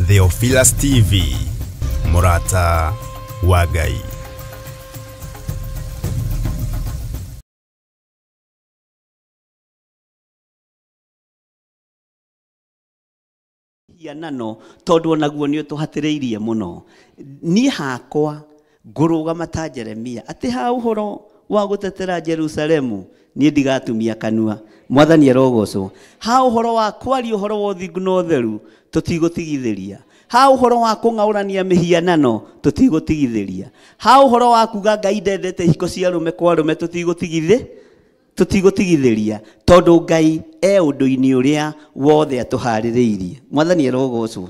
Theophilus TV, Murata wa Ngai. Hianano tondu onaguo ni utuhatiriirie muno. Ni hakwa ngurugama ta Jeremia ati ha uhoro wa gutetera Jerusalemu ni ndigatumia kanua. Mwathani arogocwo. Ha uhoro wa kwaria uhoro wa uthingu na utheru tutigũtigithĩria. Ha uhoro wa kũng'aũrania mĩhianano tutigũtigithĩria. Ha uhoro wa kuga Ngai ndendete hiko cia arũme kwa arũme tutigũtigithĩria tondu Ngai e ũndũ-inĩ ũrĩa wothe atũharĩrĩirie. Mwathani arogocwo.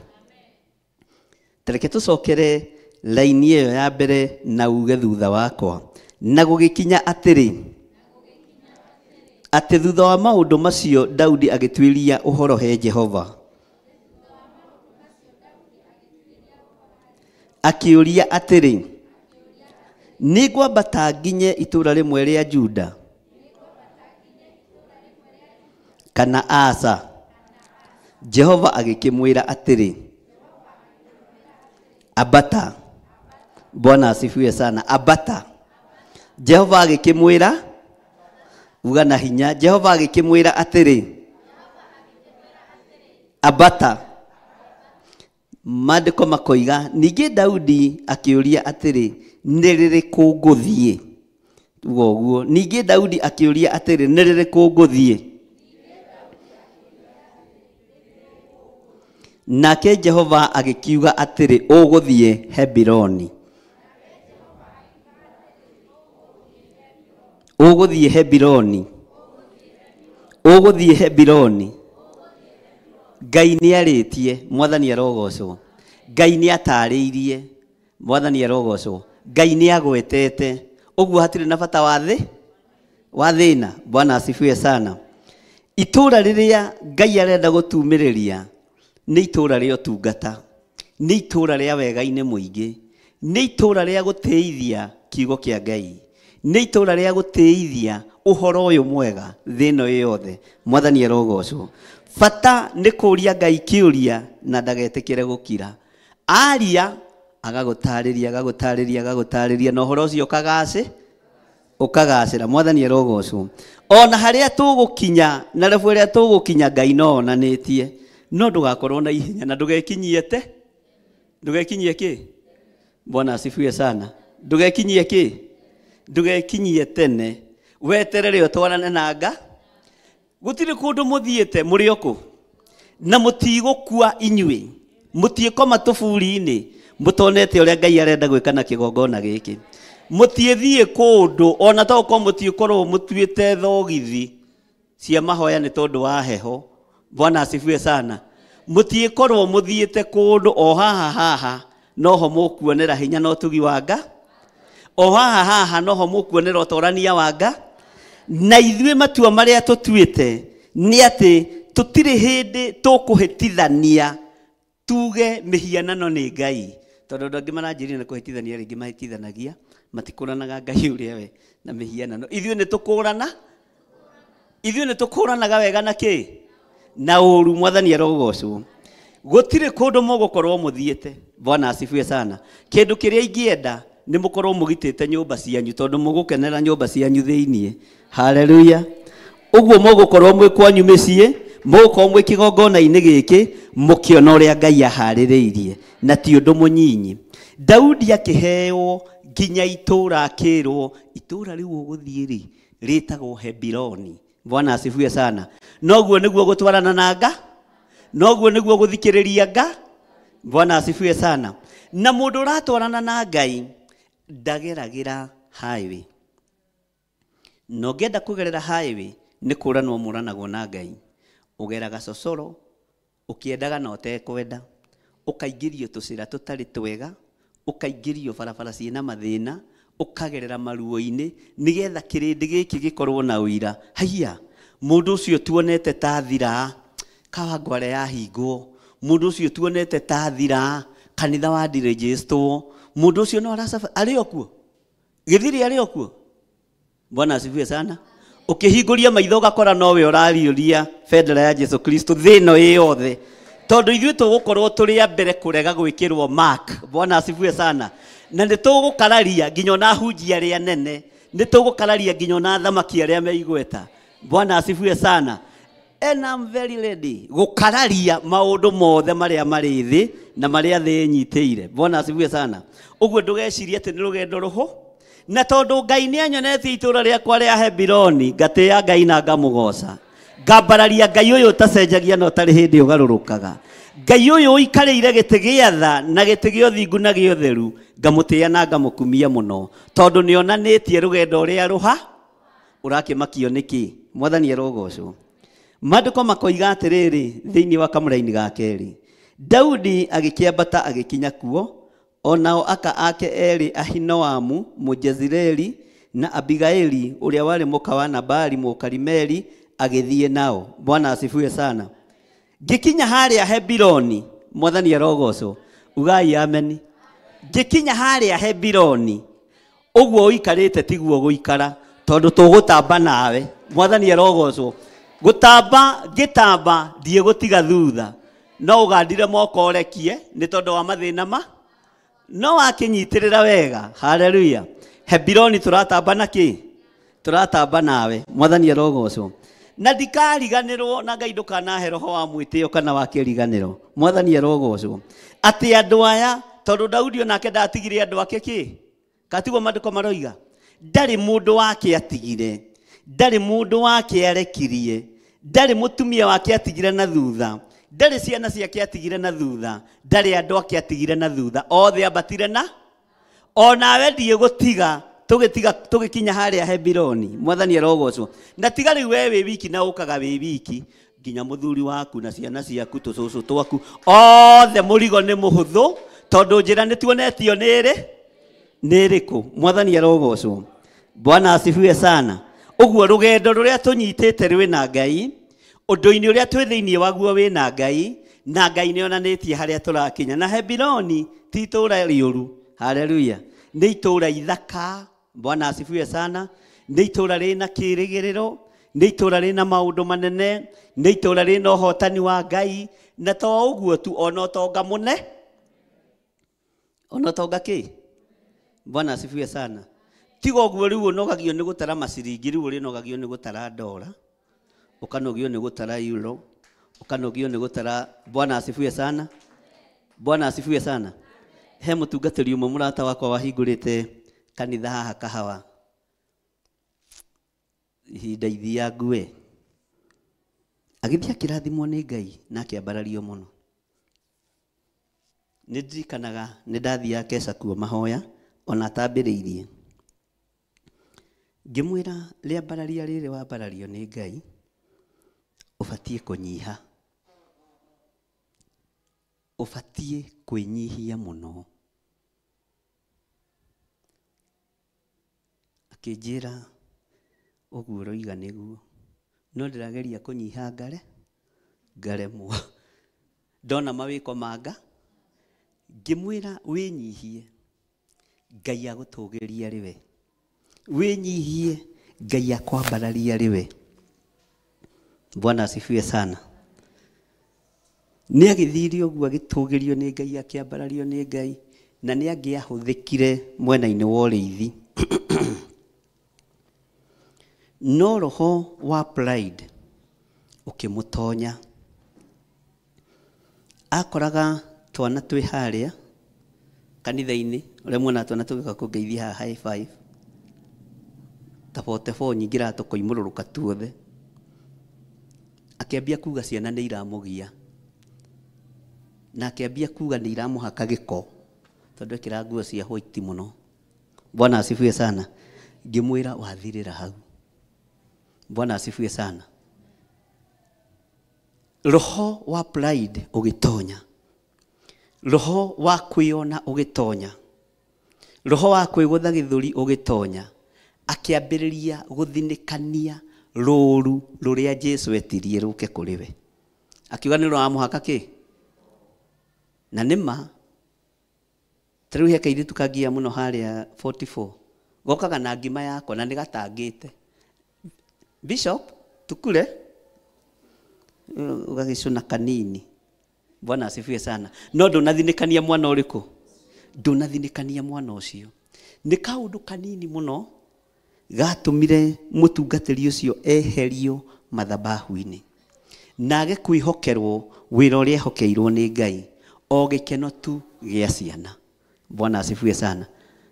Tareke tũcokere laini ĩyo ya mbere na uge thutha wakwa. Na gũgĩkinya atĩrĩ, atĩ thutha wa maũndũ macio Daudi agĩtuĩria ũhoro he Jehova, akĩũria atĩrĩ, nĩngwambata nginye itũũra rĩmwe rĩa Juda kana aca? Jehova agĩkĩmwĩra atĩrĩ, ambata. Bwana asifiwe sana. Ambata. Jehova agĩkĩmwĩra, uga na hinya. Jehova agĩkĩmwĩra atĩrĩ, ambata. Maandĩko makoiga, ningĩ Daudi akĩũria atĩrĩ, nĩ rĩrĩkũ ngũthiĩ? Uga ũguo. Ningĩ Daudi akĩũria atĩrĩ, nĩ rĩrĩkũ ngũthiĩ? Nake Jehova agĩkiuga atĩrĩ, ũgũthiĩ Hebironi. Ũgũthiĩ Hebironi. Ũgũthiĩ Hebironi. Ngai nĩarĩtie, Mwathani arogocwo. Ngai nĩatarĩirie, Mwathani arogocwo. Ngai nĩagwetete. Ũguo hatirĩ na bata wa thĩ, wa thĩna. Bwana asifiwe sana. Itũũra rĩrĩa Ngai arenda gũtumĩrĩria nĩ itũũra rĩa ũtungata, nĩ itũũra rĩa wega-inĩ mũingĩ, nĩ itũũra rĩa gũtĩithia kiugo kĩa Ngai, nĩ itũũra rĩa gũtĩithia ũhoro ũyũ mwega thĩ ĩno yothe. Mwathani arogocwo. Bata nĩ kũũria Ngai kĩũria na ndagetĩkĩre gũkira. Aria agagũtarĩria, agagũtarĩria, agagũtarĩria, na ũhoro ũcio ũkagacĩra. Mwathani arogocwo. Ona harĩa tũgũkinya na level ĩrĩa tũgũkinya Ngai no onanĩtie, no ndũgakorwo na ihenya na ndũgekinyie te, ndũgekinyie kĩ? Bwana asifiwe sana. Ndũgekinyie kĩ? Ndũgekinyie tene. Weterere ũtwarane na nga. Gũtirĩ kũndũ mũthiĩte mũrĩ o kũ, na mũtigũkua inyuĩ, mũtiĩkoma tũburi-inĩ mũtonete ũrĩa Ngai arenda gwĩka na kĩgongona gĩkĩ. Mũtiĩthiĩ kũndũ ona to ũkorwo mũtiĩkorwo mũtuĩte thogithi cia mahoya nĩ tondũ wa heho. Bwana asifiwe sana. Mũtiĩkorwo mũthiĩte kũndũ o haha haha noho mũkuonera hinya na ũtugi wa Nga, o haha haha noho mũkuonera ũtorania wa Nga. Na ithuĩ matua marĩa tũtuĩte nĩ atĩ tũtirĩ hĩndĩ tũkũhĩtithania tuge mĩhianano nĩ Ngai, tondũ andũ angĩ maranjĩrire nĩ kũhĩtithania rĩngĩ mahĩtithanagia, matikũranaga Ngai ũrĩa we na mĩhianano. Ithuĩ nĩ tũkũrana, ithuĩ nĩ tũkũranaga wega na kĩ na ũru. Mwathani arogocwo. Gũtirĩ kũndũ mũgũkorwo mũthiĩte. Bwana asifiwe sana. Kĩndũ kĩrĩa ingĩenda nĩ mũkorwo mũgitĩte nyũmba cianyu, tondũ mũgũkenera nyũmba cianyu thĩiniĩ. Haleluya. Ũguo mũgũkorwo mwĩ kwanyu mĩciĩ, mũgũkorwo mwĩ kĩgongona-inĩ gĩkĩ, mũkĩona ũrĩa Ngai aharĩrĩirie, na ti ũndũ mũnyinyi. Daudi akĩheo nginya itũũra, akĩrwo itũũra rĩu ũgũthiĩ rĩ rĩtagwo Hebironi. Bwana asifiwe sana. Noguo nĩguo gũtwarana na nga, noguo nĩguo gũthikĩrĩria nga. Bwana asifiwe sana. Na mũndũ ũratwarana na Ngai ndageragĩra highway. Na ũngĩenda kũgerera highway nĩ kũranwo mũranagwo na Ngai. Ũgeraga cocoro ũkĩendaga na ũtekwenda, ũkaingĩrio tũcĩra tũtarĩ twega, ũkaingĩrio barabara ciĩna mathĩna, ũkagerera maruo-inĩ, nĩgetha kĩrĩndĩ gĩkĩ gĩkorwo na ũira. Haiya, mũndũ ũcio tuonete ta thira, Kawangware yahingwo, mũndũ ũcio tuonete ta thira, kanitha wa ndirĩnjĩstwo, mũndũ ũcio no aracaba, arĩ o kuo? Gĩthiri arĩ o kuo? Bwana asifiwe sana. Ũkĩhingũria maitho ũgakora nowe ũrariũria bendera ya Jesu Kristo thĩ ĩno ĩ yothe. Tondũ ithuĩ tũgũkorwo tũrĩ a mbere kũrega gwĩkĩrwo mark. Bwana asifiwe sana. Na nĩ tũgũkararia nginya ona hunjia arĩa nene, nĩ tũgũkararia nginya ona thamaki arĩa me igweta. Bwana asifiwe sana. And I'm very ready gũkararia maũndũ mothe marĩa marĩ thĩ na marĩa thĩ ĩnyitĩire. Bwana asifiwe sana. Ũguo ndũgecirie atĩ nĩ rũgendo rũhũ. Na tondũ Ngai nĩ anyonetie itũũra rĩakwa rĩa Hebironi, ngatĩĩa Ngai na ngamũgoca. Ngambararia Ngai ũyũ ũtacenjagia na ũtarĩ hĩndĩ ũgarũrũkaga. Ngai ũyũ ũikarĩire gĩtĩ gĩa tha na gĩtĩ gĩa ũthingu na gĩa ũtheru, ngamũtĩĩa na ngamũkumia mũno, tondũ nĩonanĩtie rũgendo rũrĩa rũha ũrakĩmakio nĩkĩ. Mwathani arogocwo. Maandĩko makoiga atĩrĩrĩ thĩinĩ wa kamũraini ga kerĩ, Daudi agĩkĩambata agĩkinya kuo, onao aka ake erĩ Ahinoamu Mũjezireeli na Abigaili ũrĩa warĩ mũka wa Nabali Mũkarimeli agĩthiĩ nao. Bwana asifiwe sana. Ngĩkinya harĩa Hebironi, Mwathani arogocwo, ugai ameni. Ngĩkinya harĩa Hebironi, ũguo ũikarĩte tiguo gũikara, tondũ tũgũtamba nawe. Mwathani arogocwo. Gũtamba ngĩtamba ndiĩ gũtiga thutha, no ũgandire moko ũrekie nĩ tondũ wa mathĩna ma no wakĩnyitĩrĩra wega. Haleluya. Hebironi tũratamba na kĩ? Tũratamba nawe. Mwathani arogocwo. Na ndikariganĩrwo, na Ngai ndũkanahe roho wa mwĩtĩo kana wa kĩriganĩro. Mwathani arogocwo. Atĩ andũ aya, tondũ Daudi onake ndatigire andũ ake kĩ? Katiguo maandĩko maroiga, ndarĩ mũndũ wake atigire, ndarĩ mũndũ wake arekirie, ndarĩ mũtumia wake atigire na thutha, ndarĩ ciana ciake atigire na thutha, ndarĩ andũ ake atigire na thutha, othe ambatire na onawe ndiĩ gũtiga. Tũgĩtiga tũgĩkinya harĩa Hebironi. Mwathani arogocwo. Na tiga rĩu we wĩ wiki na ũkaga wĩ wiki, nginya mũthuri waku na ciana ciaku tũcũcũ twaku othe mũrigo nĩ mũhũthũ, tondũ njĩra nĩ tuonetio nĩ ĩrĩ nĩ ĩrĩkũ. Mwathani arogocwo. Bwana asifiwe sana. Ũguo rũgendo rũrĩa tũnyitĩte rwĩna Ngai, ũndũ-inĩ ũrĩa twĩ thĩinĩ waguo wĩna Ngai, na Ngai nĩ onanĩtie harĩa tũrakinya. Na Hebironi ti itũũra rĩũru. Haleluya. Nĩ itũũra ithaka. Bwana asifiwe sana. Nĩ itũũra rĩna kĩĩrĩgĩrĩro, nĩ itũũra rĩna maũndũ manene, nĩ itũũra rĩna ũhotani wa Ngai. Na to ũguo tu, ona ũtonga mũne, ona ũtonga kĩ? Bwana asifiwe sana. Tiga ũguo rĩu ũnogagio nĩ gũtara maciringi, rĩu ũrĩnogagio nĩ gũtara ndora, ũkanogio nĩ gũtara euro, ũkanogio nĩ gũtara. Bwana asifiwe sana. Bwana asifiwe sana. He mũtungatĩri ũmwe mũrata wakwa wahingũrĩte kanitha haha Kahawa ihinda ithiangu we, agĩthiĩ akĩrathimwo nĩ Ngai na akĩambarario mũno. Nĩ ndirikanaga nĩ ndathiaga keca kuo mahoya ona atambĩrĩirie, ngĩmwĩra rĩambararia rĩrĩ wambarario nĩ Ngai ũbatiĩ kũnyiha, ũbatiĩ kwĩnyihia mũno. Akĩnjĩra ũguo ũroiga nĩguo, no ndĩrageria kũnyiha ngare ngaremwo, ndona mawĩko manga. Ngĩmwĩra wĩnyihie, Ngai agũtũgĩria rĩwe, wĩnyihie, Ngai akwambararia rĩwe. Bwana asifiwe sana. Nĩ agĩthire ũguo agĩtũgĩrio nĩ Ngai, akĩambarario nĩ Ngai, na nĩ angĩahũthĩkire mwena-inĩ wa ũrĩithi. No roho wa pride ũkĩmũtonya. Akoraga twana twĩ harĩa kanitha-inĩ, ũrĩa muona twana tũgĩũka kũngeithia haha high five, ta 44 nyingĩraga tũkoimũrũrũka tuothe. Akĩambia kuga ciana nĩ iramũgia, na akĩambia kuga nĩ iramũhaka gĩko, tondũ ekĩraga nguo cia white mũno. Bwana asifiwe sana. Ngĩmwĩra wathirĩra hau. Bwana asifiwe sana. Roho wa pride ũgĩtonya, roho wa kwĩona ũgĩtonya, roho wa kwĩgũtha gĩthũri ũgĩtonya, akĩambĩrĩria gũthinĩkania rũũru rũrĩa Jesu etirie rũke kũrĩ we. Akiuga nĩ rũramũhaka kĩ? Na nĩ ma, ta rĩu he kairĩtu kangia mũno harĩa 44, gokaga na ngima yakwa na nĩ gatangĩte. Bishop, tukure, ũgagĩcũna kanini. Bwana asifiwe sana. No ndũnathinĩkania mwana ũrĩkũ? Ndũnathinĩkania mwana ũcio. Nĩ kaũndũ kanini mũno gatũmire mũtungatĩri ũcio eherio mathabahu-inĩ na age kwĩhokerwo wĩra ũrĩa ehokeirwo nĩ Ngai, o gĩkeno tu gĩa ciana. Bwana asifiwe sana.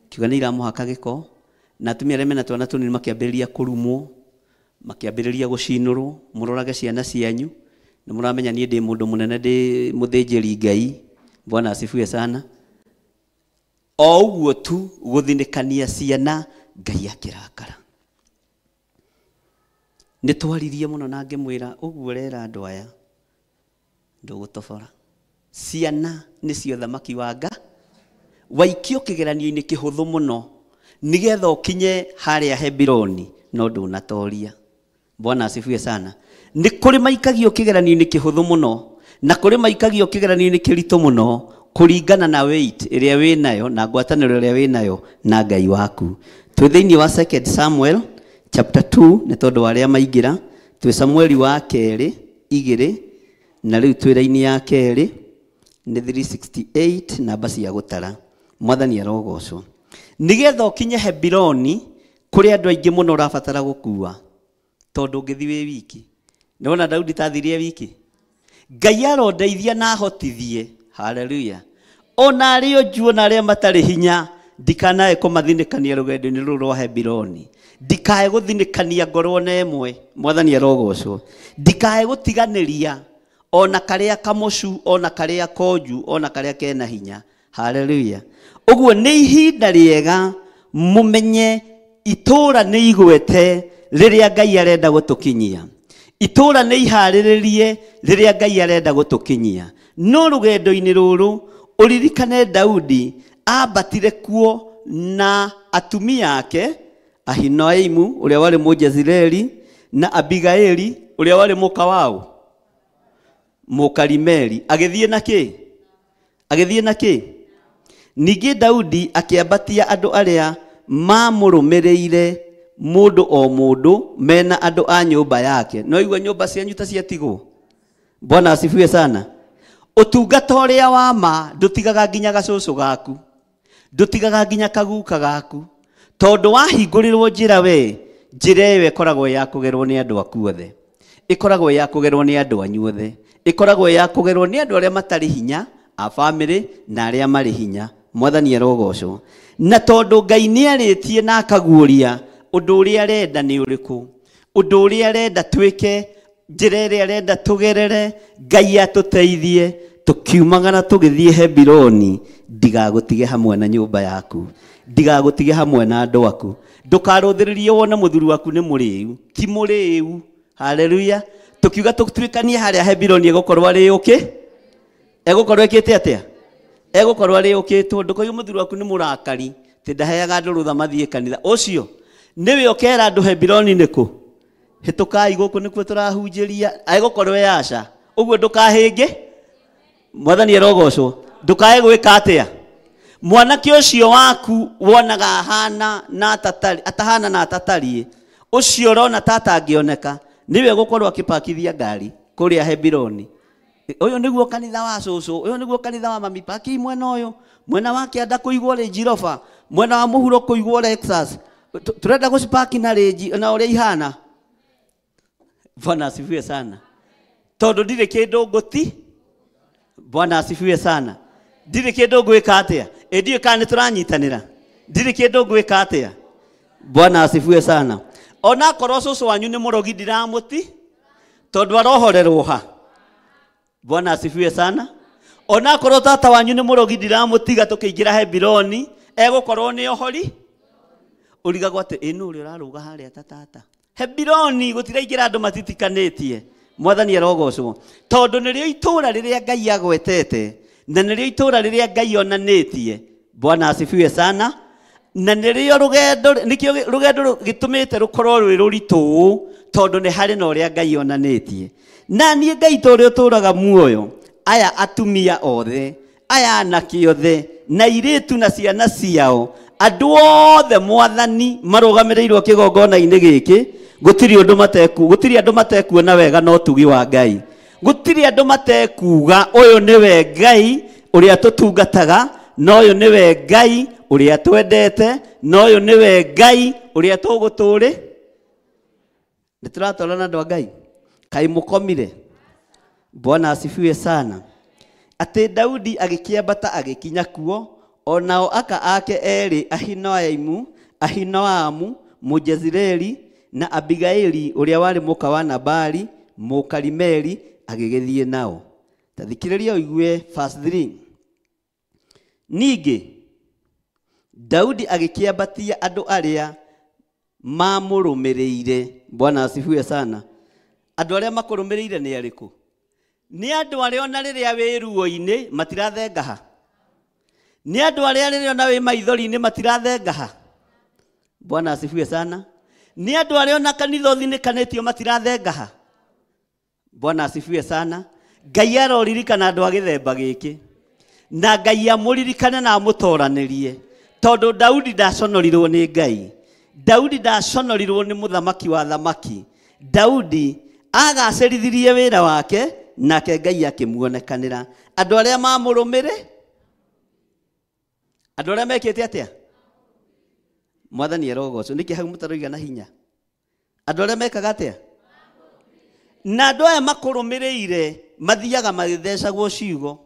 Kiuga nĩ iramũhaka gĩko, na atumia arĩa mena twana tũnini makĩambĩrĩria kũrumwo, makĩambĩrĩria gũcinũrwo. Mũrorage ciana cianyu, nĩ mũramenya niĩ ndĩ mũndũ mũnene, ndĩ mũthĩnjĩri Ngai. Bwana asifiwe sana. O ũguo tu gũthinĩkania ciana, Ngai akĩrakara. Nĩ twaririe mũno na ngĩmwĩra ũguo ũrera andũ aya ndũgũtobora. Ciana nĩcio thamaki wa nga, waikio kĩgeranio-inĩ kĩhũthũ mũno nĩgetha ũkinye harĩa Hebironi, no ndũnatoria. Bwana asifiwe sana. Nĩ kũrĩ maikagio kĩgeranio-inĩ kĩhũthũ mũno na kũrĩ maikagio kĩgeranio-inĩ kĩritũ mũno kũringana na weight ĩrĩa wĩnayo na ngwatanĩro ĩrĩa wĩnayo na Ngai waku. Twĩ thĩinĩ wa 2 Samuel chapter 2 nĩ tondũ wa arĩa maingĩra, twĩ Samueli wa kerĩ igĩrĩ, na rĩu twĩ raini ya kerĩ nĩ 368 namba cia gũtara. Mwathani arogocwo. Nĩgetha ũkinye Hebironi kũrĩ andũ aingĩ mũno ũrabatara gũkua, tondũ ũngĩthiĩ wĩ wiki. Nĩwona Daudi tathirie wiki? Ngai arondeithia na ahotithie. Haleluya. Ona arĩa onju ona arĩa matarĩ hinya, ndikanae kũmathinĩkania rũgendo-inĩ rũrũ rwa Hebironi. Ndikae gũthinĩkania ngorwo na ĩmwe. Mwathani arogocwo. Ndikae gũtiganĩria ona karĩa kamũcu, ona karĩa konju, ona karĩa kena hinya. Haleluya. Ũguo nĩ ihinda rĩega mũmenye itũũra nĩ igwete rĩrĩa Ngai arenda gũtũkinyia. Itũũra nĩ iharĩrĩrie rĩrĩa Ngai arenda gũtũkinyia. No rũgendo-inĩ rũrũ ũririkane Daudi ambatire kuo na atumia ake, Ahinoamu ũrĩa warĩ Mũjezireli na Abigaili ũrĩa warĩ mũka wao Mũkarimeli. Agĩthiĩ na kĩ? Agĩthiĩ na kĩ? Ningĩ Daudi akĩambatia andũ arĩa mamũrũmĩrĩire mũndũ o mũndũ mena andũ a nyũmba yake. No igua nyũmba cianyu ta ciatigwo. Bwana asifiwe sana. Ũtungata ũrĩa wa ma ndũtigaga nginya gacũcũ gaku, ndũtigaga nginya kaguka gaku, tondũ wahingũrĩrwo njĩra we, njĩra ĩyo ĩkoragwo ya kũgerwo nĩ andũ aku othe, ĩkoragwo ya kũgerwo nĩ andũ anyu othe, ĩkoragwo ya kũgerwo nĩ andũ arĩa matarĩ hinya a famĩlĩ na arĩa marĩ hinya. Mwathani arogocwo. Na tondũ Ngai nĩarĩtie na akaguũria ũndũ ũrĩa arenda nĩ ũrĩkũ, ũndũ ũrĩa arenda twĩke, njĩra ĩrĩa arenda tũgerere, Ngai atũteithie tũkiumagara tũgĩthiĩ Hebironi. Ndigagũtige hamwe na nyũmba yaku, ndigagũtige hamwe na andũ aku. Ndũkarũthĩrĩrie wone mũthuri waku nĩ mũrĩu, ti mũrĩu. Haleluya. Tũkiuga tũtuĩkanie harĩa Hebironi egũkorwo arĩ ũkĩ, egũkorwo ĩkĩte atĩa? Egũkorwo arĩ ũkĩtwo. Ndũkoige mũthuri waku nĩ mũrakari, tĩ ndaheaga andũ rũtha mathiĩ kanitha. Ũcio nĩwe ũkera andũ Hebironi nĩkũ? Hĩtũkai gũkũ nĩkuo tũrahunjĩria. Egũkorwo e aca. Ũguo ndũkahĩngĩ. Mwathani arogocwo. Ndũkae gwĩka atĩa? Mwanake ũcio waku wonaga ahana na atatari, atahana na atatariĩ, ũcio ũrona ta atangĩoneka, nĩwe egũkorwo akĩpakithia ngari kũrĩa Hebironi. Ũyũ nĩguo kanitha wa cũcũ, ũyũ nĩguo kanitha wa mami, paki mwena ũyũ, mwena wa kĩanda kũigwo Range Rover, mwena wa mũhuro kũigwo Lexus. Tũrenda gũcipaki na Range na ũrĩa ihana. Bwana asifiwe sana. Tondũ ndirĩ kĩndũ ngũti. Bwana asifiwe sana. Ndirĩ kĩndũ ngwĩka atĩa? Ĩ ndiũĩ kana nĩ tũranyitanĩra. Ndirĩ kĩndũ ngwĩka atĩa? Bwana asifiwe sana. Ona akorwo cũcũ wanyu nĩ mũrogi ndiramũti, tondũ arohorerwo ha. Bwana asifiwe sana. Ona akorwo tata wanyu nĩ mũrogi ndiramũtiga tũkĩingĩra Hebironi, egũkorwo nĩ ohori. Ũrigagwo atĩ ĩ nũ ũrĩa ũrarũga harĩa ta tata. Hebironi gũtiraingĩra andũ matitikanĩtie. Mwathani arogocwo. Tondũ nĩrĩo itũũra rĩrĩa Ngai agwetete, na nĩrĩo itũũra rĩrĩa Ngai onanĩtie. Bwana asifiwe sana. Na nĩrĩo rũgendo, nĩkĩo rũgendo gĩtũmĩte rũkorwo rwĩ rũritũ, tondũ nĩ harĩ na ũrĩa Ngai onanĩtie. Na niĩ Ngai ta ũrĩa ũtũũraga muoyo, aya atumia othe, aya anake othe, na airĩtu na ciana ciao, andũ othe Mwathani marũgamĩrĩirwo kĩgongona-inĩ gĩkĩ, gũtirĩ ũndũ mateku, gũtirĩ andũ matekuona wega no ũtugi wa Ngai. Gũtirĩ andũ matekuga ũyũ nĩwe Ngai ũrĩa tũtungataga, na ũyũ nĩwe Ngai ũrĩa twendete, na ũyũ nĩwe Ngai ũrĩa tũgũtũrĩ. Nĩ tũratwarana andũ a Ngai? Kaĩ mũkomire? Bwana asifiwe sana. Atĩ Daudi agĩkĩambata agĩkinya kuo, o nao aka ake erĩ Ahinoamu Mũjezireli na Abigaili ũrĩa warĩ mũka wa Nabali Mũkarimeli agĩgĩthiĩ nao. Ta thikĩrĩria ũigue verse 3. Ningĩ Daudi agĩkĩambatia andũ arĩa mamũrũmĩrĩire. Bwana asifiwe sana. Andũ arĩa makũrũmĩrĩire nĩ arĩkũ? Nĩ andũ arĩa ona rĩrĩa wĩ ruo-inĩ matirathengaha. Nĩ andũ arĩa rĩrĩa ona wĩ maithori-inĩ matirathengaha. Bwana asifiwe sana. Nĩ andũ arĩa ona kanitha ũthinĩkanĩtio matirathengaha. Bwana asifiwe sana. Ngai aroririkana andũ a gĩthemba gĩkĩ, na Ngai amũririkane na amũtoranĩrie, tondũ Daudi ndaconorirwo nĩ Ngai. Daudi ndaconorirwo nĩ mũthamaki wa thamaki. Daudi agacĩrithirie wĩra wake, nake Ngai akĩmuonekanĩra. Andũ arĩa mamũrũmĩrĩ, andũ arĩa mekĩte atĩa? Mwathani arogocwo. Nĩkĩ hau mũtaroiga na hinya? Andũ arĩa mekaga atĩa? Na andũ aya makũrũmĩrĩire mathiaga magĩthecagwo ciugo.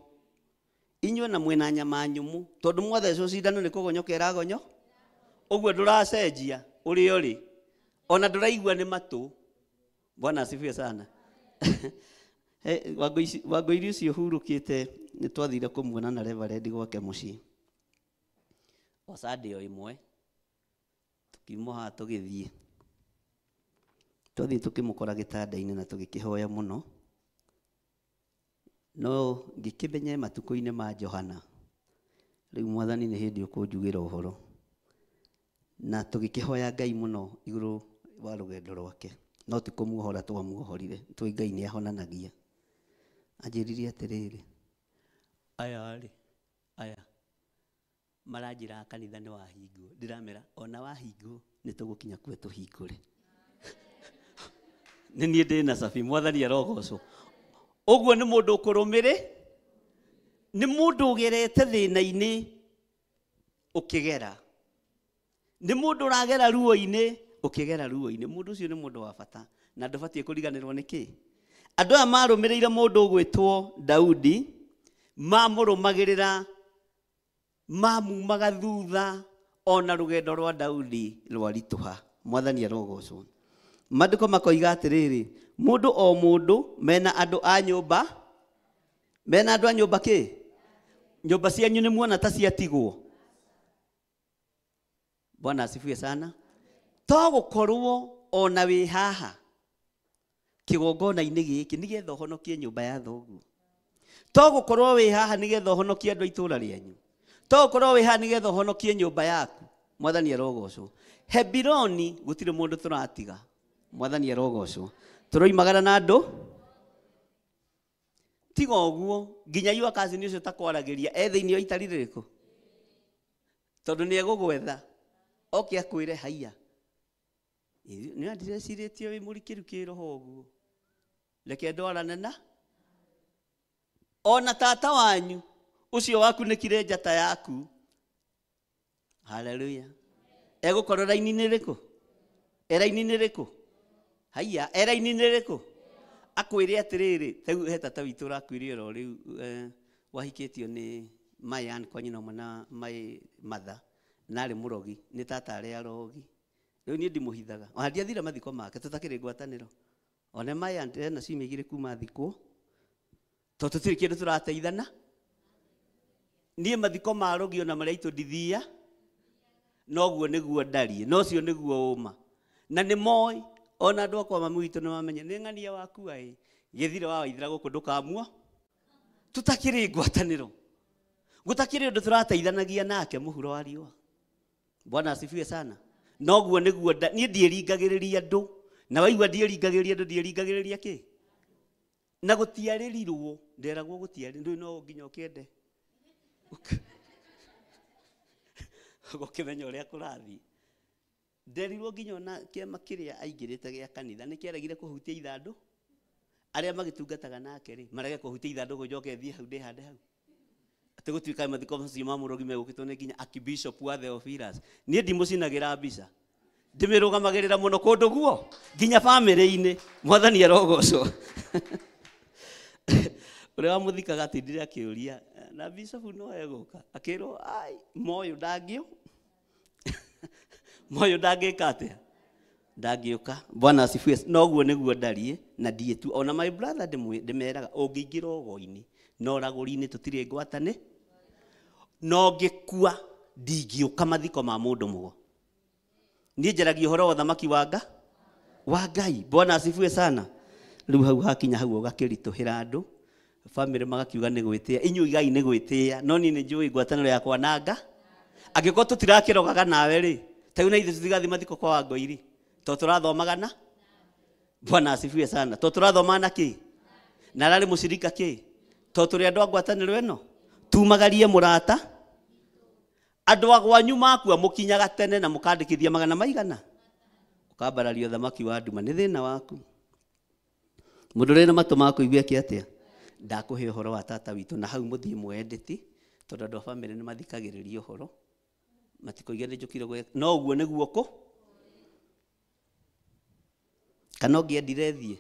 Inyuĩ na mwĩna nyama nyũmũ, tondũ mwathecwo cindano nĩ kũgonyoka ĩragonyo. Ũguo ndũracenjia ũrĩa ũrĩ, ona ndũraigua nĩ matũ. Bwana asifiwe sana. Wangũiri ũcio hurũkĩte nĩ twathire kũmuona na Reverend gwake mũciĩ o Sunday o ĩmwe, tũkiuma haha tũgĩthiĩ. Twathiĩ tũkĩmũkora gĩtanda-inĩ na tũgĩkĩhoya mũno. No ngĩkĩmenye matukũ-inĩ ma Johana, rĩu Mwathani nĩ hĩndĩ ũkũnjugĩra ũhoro. Na tũgĩkĩhoya Ngai mũno igũrũ wa rũgendo rwake, no ti kũmuohora twamuohorire, tũĩ Ngai nĩ ahonanagia. Anjĩrire atĩrĩrĩ, aya rĩ, aya maranjĩra kanitha nĩ wahingwo. Ndĩramera ona wahingwo nĩ tũgũkinya kuo tũhingũre. Nĩ niĩ ndĩ na cabi. Mwathani arogocwo. Ũguo nĩ mũndũ ũkũrũmĩrĩ, nĩ mũndũ ũgerete thĩna-inĩ ũkĩgera, nĩ mũndũ ũragera ruo-inĩ ũkĩgera ruo-inĩ. Mũndũ ũcio nĩ mũndũ wa bata na ndũbatiĩ kũriganĩrwo nĩ kĩ. Andũ aya marũmĩrĩire mũndũ ũgwĩtwo Daudi, mamũrũmagĩrĩra, mamumaga thutha ona rũgendo rwa Daudi rwaritũha. Mwathani arogocwo. Maandĩko makoiga atĩrĩrĩ, mũndũ o mũndũ mena andũ a nyũmba, mena andũ a nyũmba kĩ? Nyũmba cianyu nĩ muona ta ciatigwo. Bwana asifiwe sana. To gũkorwo ona wĩ haha kĩgongona-inĩ gĩkĩ nĩgetha ũhonokie nyũmba ya thoguo. To gũkorwo wĩ haha nĩgetha ũhonokie andũ a itũũra rĩanyu. To gũkorwo wĩ haha nĩgetha ũhonokie nyũmba yaku. Mwathani arogocwo. Hebironi gũtirĩ mũndũ tũratiga. Mwathani arogocwo. Tũroimagara na andũ tiga ũguo nginya yua cousin ũcio takwaragĩria e thĩinĩ wa itari rĩrĩkũ, tondũ nĩ egũgwetha oke akwĩre haiya, nĩ ndĩrecirĩtie wĩ mũrikĩru kĩroho ũguo, reke ndwarane na ona tata wanyu ũcio wakunĩkire njata yaku. Haleluya. Egũkorwo raini-inĩ rĩkũ? E raini-inĩ rĩkũ? Haiya, e raini-inĩ rĩkũ? Akwĩre atĩrĩrĩ, rĩu he tata witũ ũrakuire oro rĩu, wahikĩtio nĩ my aunt kwa nyina ũmwe na my mother, na arĩ mũrogi, nĩ tata arĩa arogi. Rĩu niĩ ndimũhithaga, ona ndiathire mathiko make, tũtakĩrĩ ngwatanĩro. One my aunt ena ciumia igĩrĩ kuma thikwo, tondũ tũtirĩ kĩndũ tũrateithana. Niĩ mathiko ma arogi ona marĩa aitũ ndithia, noguo nĩguo ndariĩ, na ũcio nĩguo ũma. Na nĩ moĩ, ona andũ akwa mami witũ nĩ mamenya, nĩ ng'ania wakua ĩ, gĩthire wa waithira gũkũ ndũkamua. Tũtakĩrĩ ngwatanĩro, gũtakĩrĩ ũndũ tũrateithanagia nake mũhuro wa riũa. Bwana asifiwe sana. Noguo nĩguo niĩ ndiĩringagĩrĩria andũ, na waigua ndiĩringagĩrĩria andũ, ndiĩringagĩrĩria kĩ? Na gũtiarĩrirwo, nderagwo gũtiarĩ, ndũĩ no nginya ũkĩende gũkĩmenya ũrĩa kũrathiĩ. Nderirwo nginya ona kĩama kĩrĩa aingĩrĩte gĩa kanitha nĩ kĩaregire kũhutia ithandũ. Arĩa magĩtungataga nake rĩ marege kũhutia ithandũkũ njoke thiĩ hau ndĩhande hau. Atĩ gũtuĩka mathiko macio ma mũrogi megũkĩtwo nĩ nginya Archbishop wa Theophilus. Niĩ ndimũcinagĩra mbica. Ndĩmĩrũgamagĩrĩra mũno kũndũ guo nginya bamĩrĩ-inĩ. Mwathani arogocwo. Ũrĩa wamũthikaga atindire akĩũria na bishop no egũka, akĩrwo ai moyo ndangĩũ moyo ndangĩka atĩa, ndangĩũka. Bwana asifiwe. Noguo nĩguo ndariĩ na ndiĩtu. Ona my brother ndĩmeraga ũngĩingĩra ũgo-inĩ na ũragũri-inĩ tũtirĩ ngwatane, no ngĩkua ndingĩũka mathiko ma mũndũ mũgo. Niĩ njaragia ũhoro wa ũthamaki wa Ngai. Bwana asifiwe sana. Rĩu hau hakinya hau ũgakĩritũhĩra andũ family magakiuga nĩ gwĩtĩa, inyuĩ igai nĩ gwĩtĩa, no niĩ nĩ njũĩ ngwatanĩro yakwa na Nga. Angĩkorwo tũtirakĩrogaga nawe rĩ, ta rĩu na ithuĩ tũtigathiĩ mathiko kwa Wangoiri to tũrathomaga na Bwana asifiwe sana, to tũrathomaga na kĩ na ararĩ mũcirika kĩ, to tũrĩ andũ a ngwatanĩro ĩno, tumagarie mũrata. Andũ a gwanyu makua mũkinyaga tene na mũkandĩkithia magana maigana, ũkambararia ũthamaki wa nduma, nĩ thĩna waku. Mũndũ ũrĩ na matũ ma kũigua eke atĩa? Ndakũhe ũhoro wa tata witũ na hau mũthiĩ mwendeti, tondũ andũ a bamĩrĩ nĩ mathikagĩrĩria ũhoro, matikoige nĩ njũkire gwĩ no ũguo nĩguo kũ kana ũngĩendire thiĩ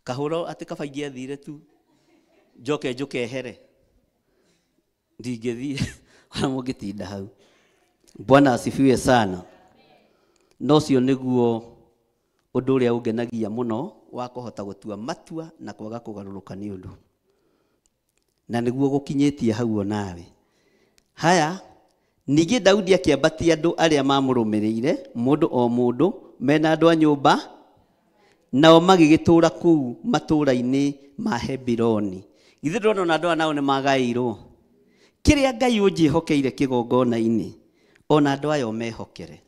kahũro atĩ kaba ingĩathire tu njoke njũke here, ndingĩthiĩ ona mũngĩtinda hau. Bwana asifiwe sana. No ũcio nĩguo ũndũ ũrĩa ũngenagia mũno wa kũhota gũtua matua na kwaga kũgarũrũka nĩ ũndũ, na nĩguo gũkinyĩtie hau onawe. Haya, ningĩ Daudi akĩambatia andũ arĩa mamũrũmĩrĩire, mũndũ o mũndũ mena andũ a nyũmba, nao magĩgĩtũũra kũu matũũra-inĩ ma Hebironi. Githĩ ndũrona ona andũ aya nao nĩ magaĩirwo? Kĩrĩa Ngai ũnjĩhokeire kĩgongona-inĩ, ona andũ aya ũmehokere.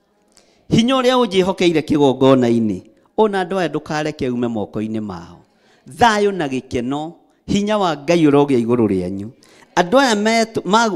Hinya ũrĩa ũnjĩhokeire kĩgongona-inĩ, ona andũ aya ndũkareke ume moko-inĩ mao. Thayũ na gĩkeno, hinya wa Ngai ũrogĩa igũrũ rĩanyu. Andũ aya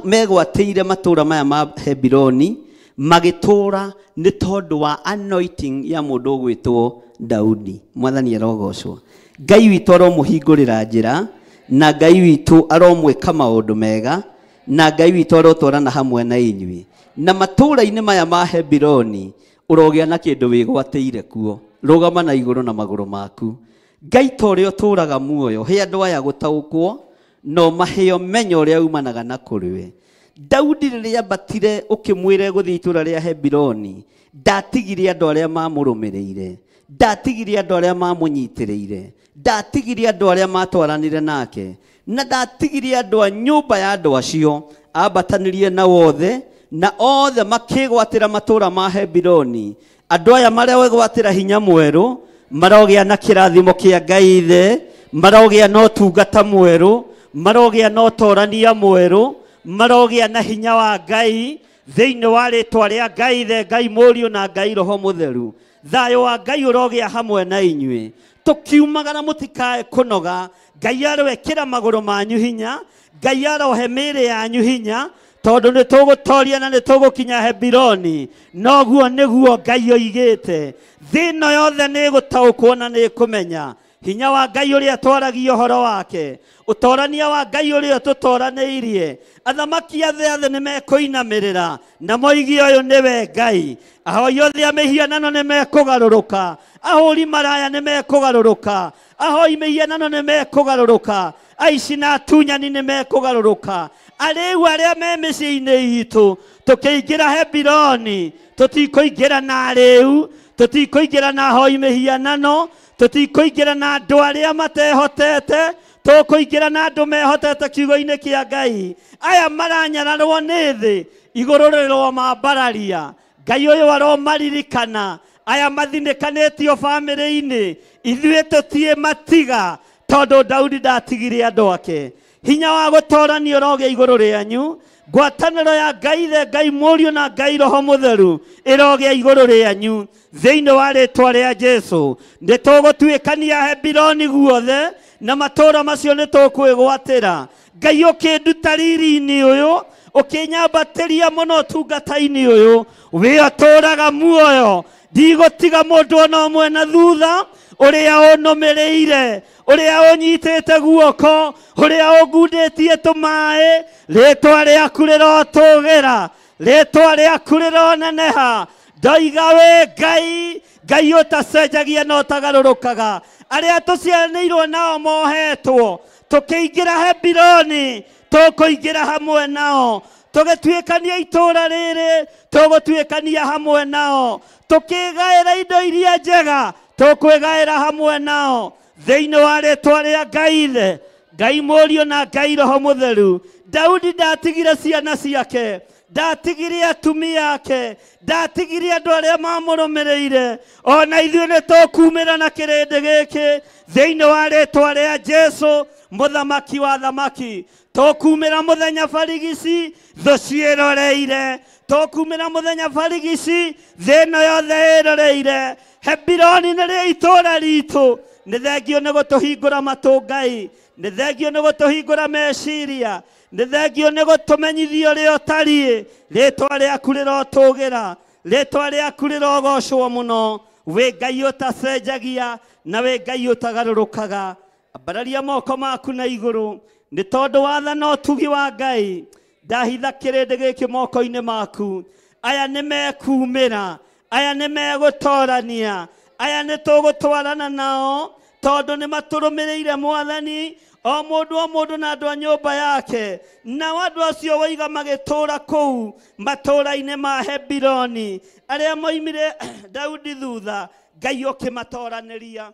megwatĩire matũũra maya ma Hebironi, magĩtũũra nĩ tondũ wa anointing ya mũndũ ũgwĩtwo Daudi. Mwathani arogocwo. Ngai witũ aromũhingũrĩra njĩra, na Ngai witũ aromwĩka maũndũ mega, na Ngai witũ arotwarana hamwe na inyuĩ. Na matũũra-inĩ maya ma Hebironi ũrogĩa na kĩndũ wĩgwatĩire kuo. Rũgama na igũrũ na magũrũ maku. Ngai ta ũrĩa ũtũũraga muoyo, he andũ aya gũtaũkwo, no maheo menyo ũrĩa umanaga na kũrĩ we. Daudi rĩrĩa ambatire ũkĩmwĩra gũthiĩ itũũra rĩa Hebironi, ndatigire andũ arĩa mamũrũmĩrĩire, ndatigire andũ arĩa mamũnyitĩrĩire, ndatigire andũ arĩa matwaranire nake, na ndatigire andũ a nyũmba ya andũ acio, ambatanirie na wothe, na othe makĩgwatĩra matũũra ma Hebironi. Andũ aya marĩa hinya mwerũ, marogĩa na kĩrathimo kĩa Ngai Ithe, marogĩa na ũtungata mwerũ, marogĩa na ũtorania mwerũ, marogĩa na hinya wa Ngai thĩinĩ wa rĩtwa rĩa Ngai Ithe, Ngai Mũriũ na Ngai Roho Mũtheru. Thayũ wa Ngai ũrogĩa hamwe na inyuĩ. Tũkiumagara mũtikae kũnoga. Ngai aroekĩra magũrũ manyu hinya, Ngai arohe mĩĩrĩ yanyu hinya, tondũ nĩ tũgũtoria na nĩ tũgũkinya Hebironi. Noguo nĩguo Ngai oigĩte. Thĩ ĩno yothe nĩ ĩgũtaũkwo na nĩ ĩkũmenya hinya wa Ngai ũrĩa twaragia ũhoro wake, ũtorania wa Ngai ũrĩa tũtoranĩirie. Athamaki a thĩ othe nĩ mekũinamĩrĩra na moige ũyũ nĩwe Ngai. Ahoi othe a mĩhianano nĩ mekũgarũrũka, ahũri maraya nĩ mekũgarũrũka, ahoi mĩhianano nĩ mekũgarũrũka, aici na atunyani nĩ mekũgarũrũka. Arĩu arĩa me mĩciĩ-inĩ itũ, tũkĩingĩra Hebironi, tũtikũingĩra na arĩu, tũtikũingĩra na ahoi mĩhianano, tũtikũingĩra na andũ arĩa matehotete, tũkũingĩra na andũ mehotete kiugo-inĩ kĩa Ngai. Aya maranyararwo nĩ thĩ, igũrũ rĩromambararia. Ngai ũyũ aromaririkana. Aya mathinĩkanĩtio bamĩrĩ-inĩ, ithuĩ tũtiĩ matiga, tondũ Daudi ndatigire andũ ake. Hinya wa gũtorania ũrogĩa igũrũ rĩanyu. Ngwatanĩro ya Ngai Ithe, Ngai Mũriũ na Ngai Roho Mũtheru ĩrogĩa igũrũ rĩanyu thĩinĩ wa rĩtwa rĩa Jesũ. Nĩ tũgũtuĩkania Hebironi guothe, na matũũra macio nĩ tũkwĩgwatĩra. Ngai ũkĩnduta riri-inĩ ũyũ, ũkĩnyambatĩria mũno ũtungata-inĩ ũyũ, wĩ ũtũũraga muoyo. Ndigũtiga mũndũ ona ũmwe na thutha. Ũrĩa ũnũmĩrĩire, ũrĩa ũnyitĩte guoko, ũrĩa ũngundĩtie tũmaĩ, rĩtwa rĩaku rĩrotũgĩra, rĩtwa rĩaku rĩroneneha. Ndoiga wĩ Ngai, Ngai ũtacenjagia na ũtagarũrũkaga. Arĩa tũciaranĩirwo nao mohetwo, tũkĩingĩra Hebironi, tũkũingĩra hamwe nao. Tũgĩtuĩkania itũũra rĩrĩ, tũgũtuĩkania hamwe nao. Tũkĩgaĩra indo iria njega, tũkwĩgaĩra hamwe nao. Thĩinĩ wa rĩtwa rĩa Ngai Ithe, Ngai Mũriũ na Ngai Roho Mũtheru. Daudi ndatigire ciana ciake, ndatigire atumia ake, ndatigire andũ arĩa mamũrũmĩrĩire. Ona ithuĩ nĩ tũkumĩra na kĩrĩndĩ gĩkĩ thĩinĩ wa rĩtwa rĩa Jesu, mũthamaki wa thamaki. Tũkumĩra mũthenya barigici, thũ ciĩroreire. Tũkumĩra mũthenya barigici, thĩ ĩno yothe ĩroreire. Hebironi nĩrĩo itũũra ritũ. Nĩ thengio nĩ gũtũhingũra matũ Ngai, nĩ thengio nĩ gũtũhingũra meciria, nĩ thengio nĩ gũtũmenyithia ũrĩa ũtariĩ. Rĩtwa rĩaku rĩrotũgĩra, rĩtwa rĩaku rĩrogocwo mũno. Wĩ Ngai ũtacenjagia na wĩ Ngai ũtagarũrũkaga. Ambararia moko maku na igũrũ, nĩ tondũ watha na ũtugi wa Ngai. Ndahitha kĩrĩndĩ gĩkĩ moko-inĩ maku. Aya nĩ mekumĩra, aya nĩ megũtorania, aya nĩ tũgũtwarana nao, tondũ nĩ matũrũmĩrĩire Mwathani, o mũndũ o mũndũ na andũ a nyũmba yake. Nao andũ acio woiga magĩtũũra kũu matũũra-inĩ ma Hebironi, arĩa moimire Daudi thutha, Ngai ũkĩmatoranĩria.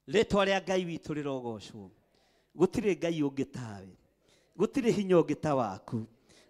Rĩtwa rĩa Ngai witũ rĩrogocwo. Gũtirĩ Ngai ũngĩ tawe, gũtirĩ hinya ũngĩ ta waku,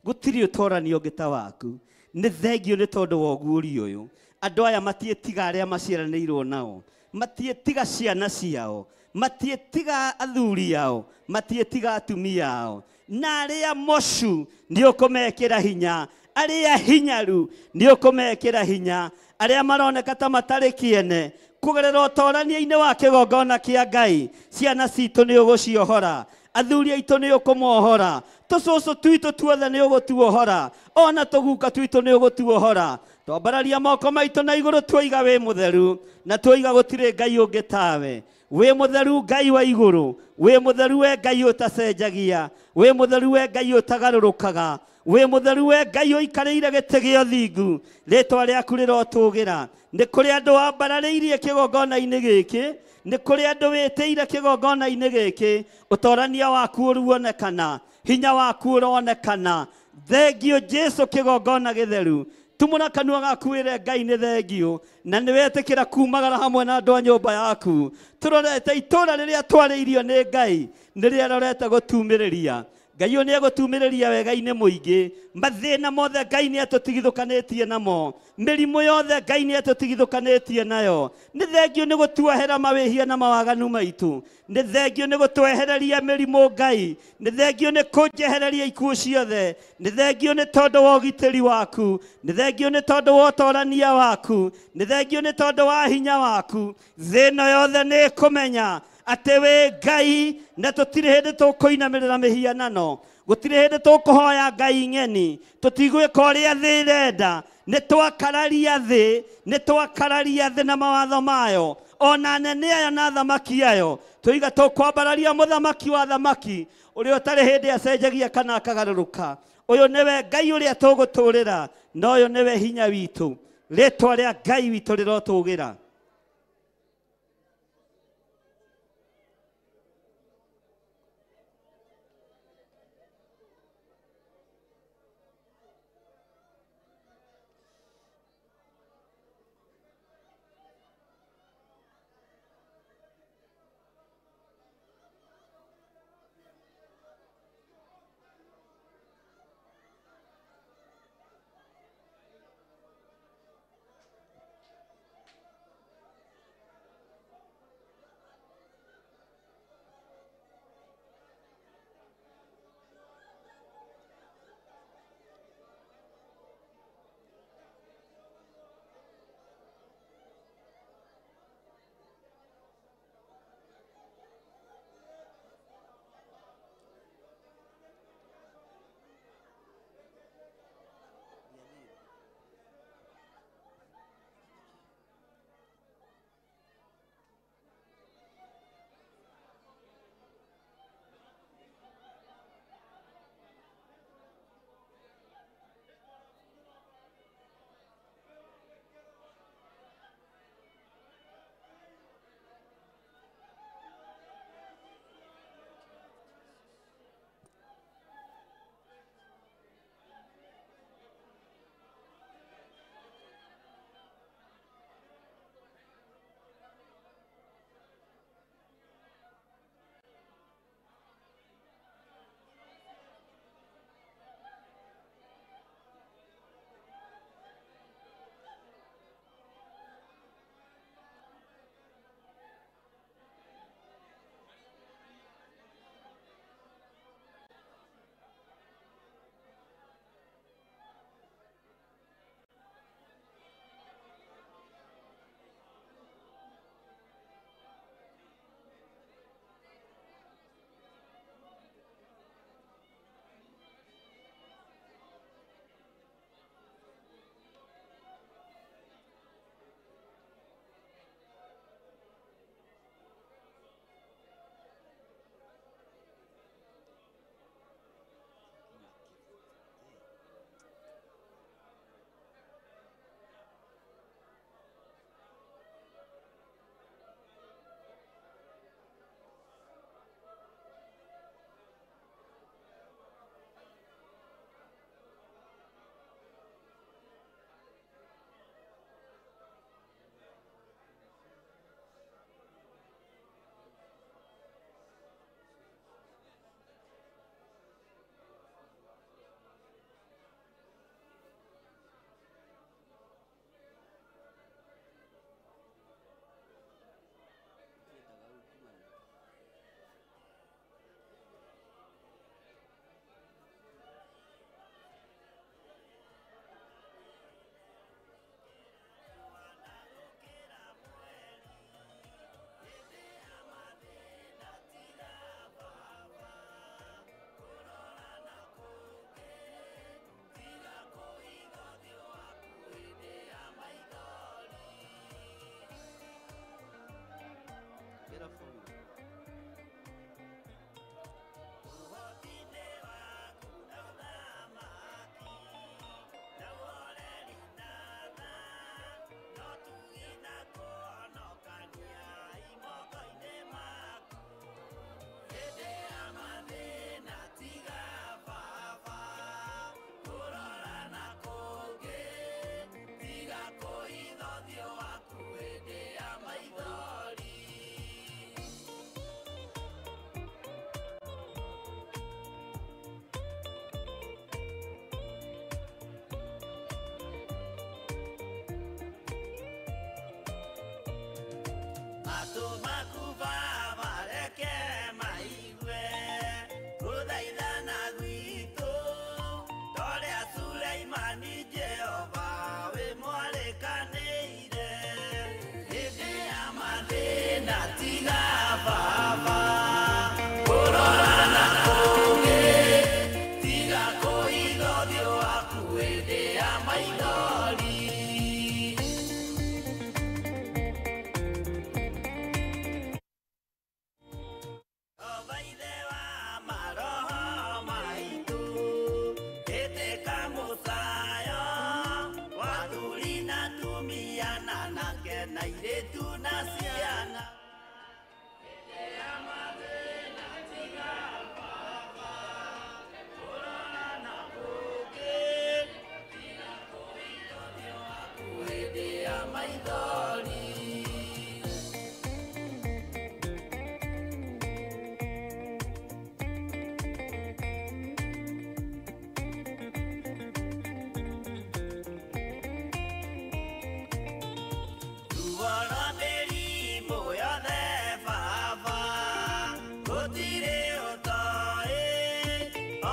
gũtirĩ ũtorani ũngĩ ta waku. Nĩ thengio nĩ tondũ wa ũguũrio ũyũ. Andũ aya matiĩtiga arĩa maciaranĩirwo nao, matiĩtiga ciana ciao, matiĩtiga athuri ao, matiĩtiga atumia ao. Na arĩa mocu nĩ ũkũmekĩra hinya, arĩa hinyaru nĩ ũkũmekĩra hinya, arĩa maroneka ta matarĩ kĩene, kũgerera ũtorania-inĩ wa kĩgongona kĩa Ngai, ciana citũ nĩ ũgũciohora, athuri aitũ nĩ ũkũmohora, tũcũcũ twitũ tuothe nĩ ũgũtuohora, ona tũguka twitũ nĩ ũgũtuohora. Twambararia moko maitũ na igũrũ, tuoiga wĩ mũtheru, na tuoiga gũtirĩ Ngai ũngĩ tawe. Wĩ mũtheru Ngai wa igũrũ, wĩ mũtheru we Ngai ũtacenjagia, wĩ mũtheru we Ngai ũtagarũrũkaga, wĩ mũtheru we Ngai ũikarĩire gĩtĩ gĩa ũthingu. Rĩtwa rĩaku rĩrotũgĩra. Nĩ kũrĩ andũ wambararĩirie kĩgongona-inĩ gĩkĩ, nĩ kũrĩ andũ wĩtĩire kĩgongona-inĩ gĩkĩ. Ũtorania waku ũruonekana, hinya waku ũronekana. Thengio Jesu kĩgongona gĩtheru. Tumũra kanua gaku wĩre Ngai nĩ thengio, na nĩ wetĩkĩra kumagara hamwe na andũ a nyũmba yaku. Tũrorete itũũra rĩrĩa twarĩirio nĩ Ngai, nĩrĩo rorete gũtumĩrĩria. Ngai ũyũ nĩ egũtumĩrĩria wega-inĩ mũingĩ. Mathĩna mothe Ngai nĩ atũtigithũkanĩtie namo, mĩrimũ yothe Ngai nĩ atũtigithũkanĩtie nayo. Nĩ thengio nĩ gũtuohera mawĩhia na mawaganu maitũ, nĩ thengio nĩ gũtwehereria mĩrimũ Ngai, nĩ thengio nĩ kũnjehereria ikuũ ciothe, nĩ thengio nĩ tondũ wa ũgitĩri waku, nĩ thengio nĩ tondũ wa ũtorania waku, nĩ thengio nĩ tondũ wa hinya waku. Thĩ ĩno yothe nĩ ĩkũmenya atĩ wĩ Ngai, na tũtirĩ hĩndĩ tũkũinamĩrĩra mĩhianano, gũtirĩ hĩndĩ tũkũhoya Ngai ng'eni, tũtigwĩka ũrĩa thĩ ĩrenda. Nĩ twakararia thĩ, nĩ twakararia thĩ na mawatho mayo, ona anene aya na athamaki ayo. Tũiga tũkwambararia mũthamaki wa thamaki, ũrĩa ũtarĩ hĩndĩ acenjagia kana akagarũrũka. Ũyũ nĩwe Ngai ũrĩa tũgũtũũrĩra, na ũyũ nĩwe hinya witũ. Rĩtwa rĩa Ngai witũ rĩrotũgĩra.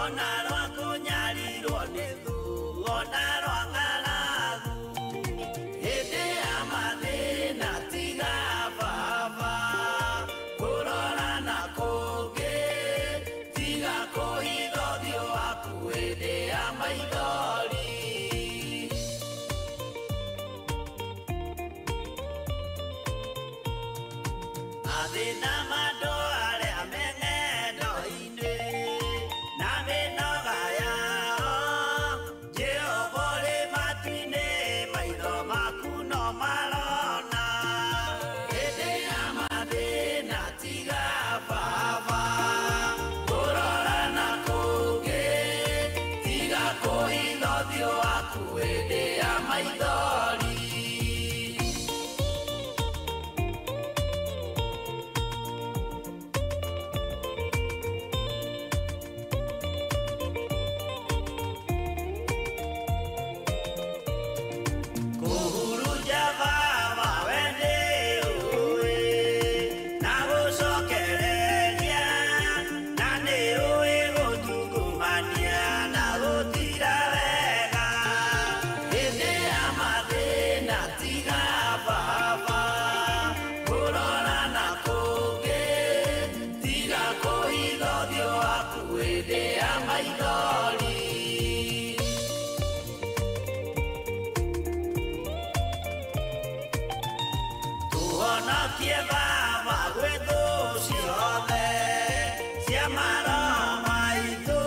Ona rwa kũnyarirwo nĩ thũ, ona rwa ng'aragu. Hĩndĩ ya mathĩna tiga baba kũrora na kũngĩ, tiga kũhitha ũthiũ waku hĩndĩ ya maithori. Mathĩna ma andũ arĩa me ng'endo-inĩ na mĩnoga yao, Jehova ũrĩ matu-inĩ, maitho maku no marona. Hĩndĩ ya mathĩna tiga baba kũrora na kũngĩ, tiga kũhitha ũthiũ waku hĩndĩ ya maithori. Kũhurunja baba we nĩũĩ, na gũcokereria, na nĩũĩ gũtungumania na gũtira wega. Hĩndĩ ya mathĩna tiga baba kũrora na kũngĩ, tiga kũhitha ũthiũ waku hĩndĩ ya maithori. Tũhonokie baba gwĩ thũ ciothe cia maroho maitũ,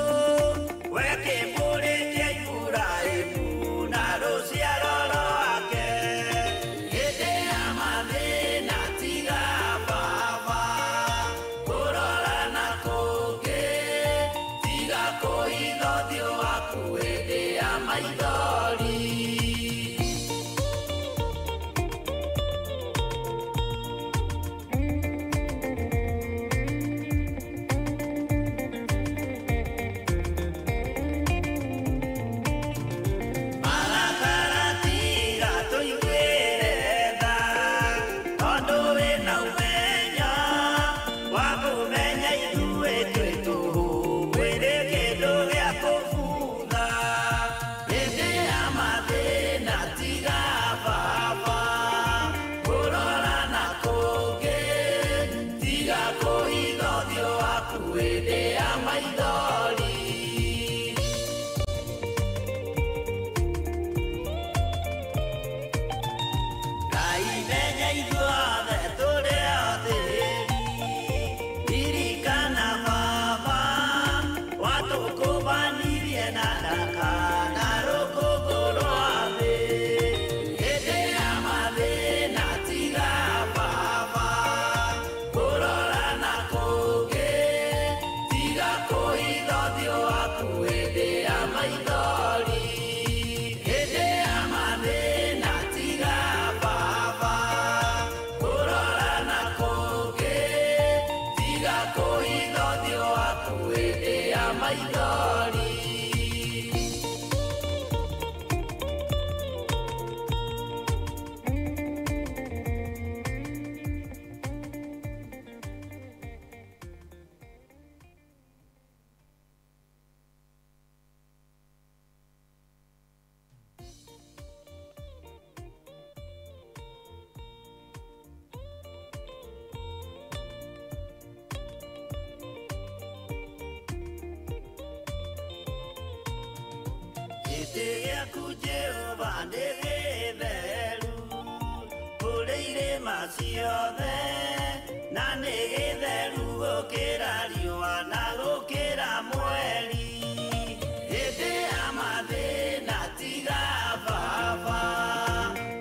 we kĩbũrĩ kĩa Iburahĩmu na rũciaro rwake. Hĩndĩ ya mathĩna tiga baba kũrora na kũngĩ, tiga kũhitha ũthiũ waku hĩndĩ ya maithori. Marakara tiga tũiguĩre tha, tondũ wĩna ũmenyo wa kũmenya ithuĩ twĩ tũhũ, gwĩrĩ kĩndũ gĩa kũbutha. Hĩndĩ ya mathĩna tiga baba kũrora na kũngĩ, tiga kũhitha ũthiũ waku hĩndĩ ya maithori. Ngai menya ithuothe tũrĩ o tĩri, ririkana baba watũkũbanirie na ndaka na rũkũngũ rwa thĩ. Hĩndĩ ya mathĩna tiga baba kũrora na kũngĩ, tiga kũhitha ũthiũ waku hĩndĩ ya maithori. Hĩndĩ ya mathĩna tiga baba kũrora na kũngĩ, tiga kũhitha ũthiũ waku hĩndĩ ya maithori. Gĩtĩ gĩaku Jehova nĩ gĩtheru kũrĩ irĩma ciothe, na nĩ gĩtheru gũkĩra riũa na gũkĩra mweri. Hĩndĩ ya mathĩna tiga baba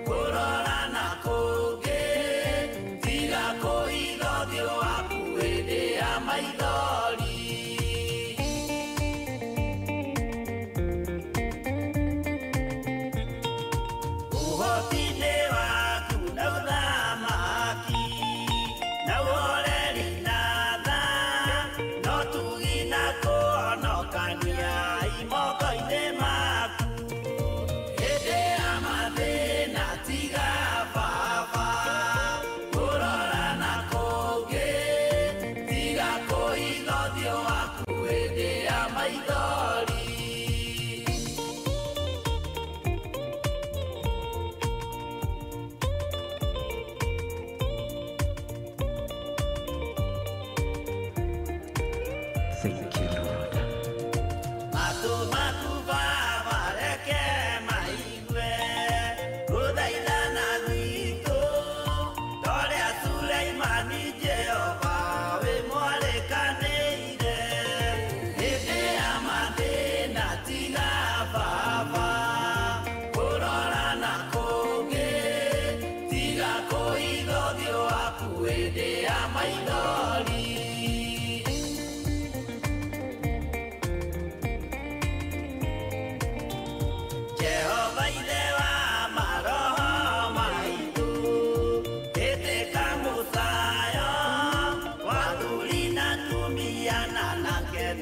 kũrora na kũngĩ, tiga kũhitha ũthiũ waku hĩndĩ ya maithori. Ũhoti-inĩ waku na ũthamaki,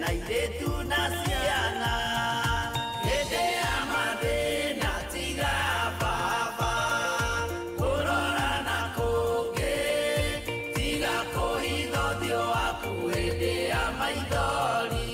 na airĩtu na ciana hĩndĩ ya mathĩna tiga baba kũrora na kũngĩ tiga kũhitha ũthiũ waku hĩndĩ ya maithori.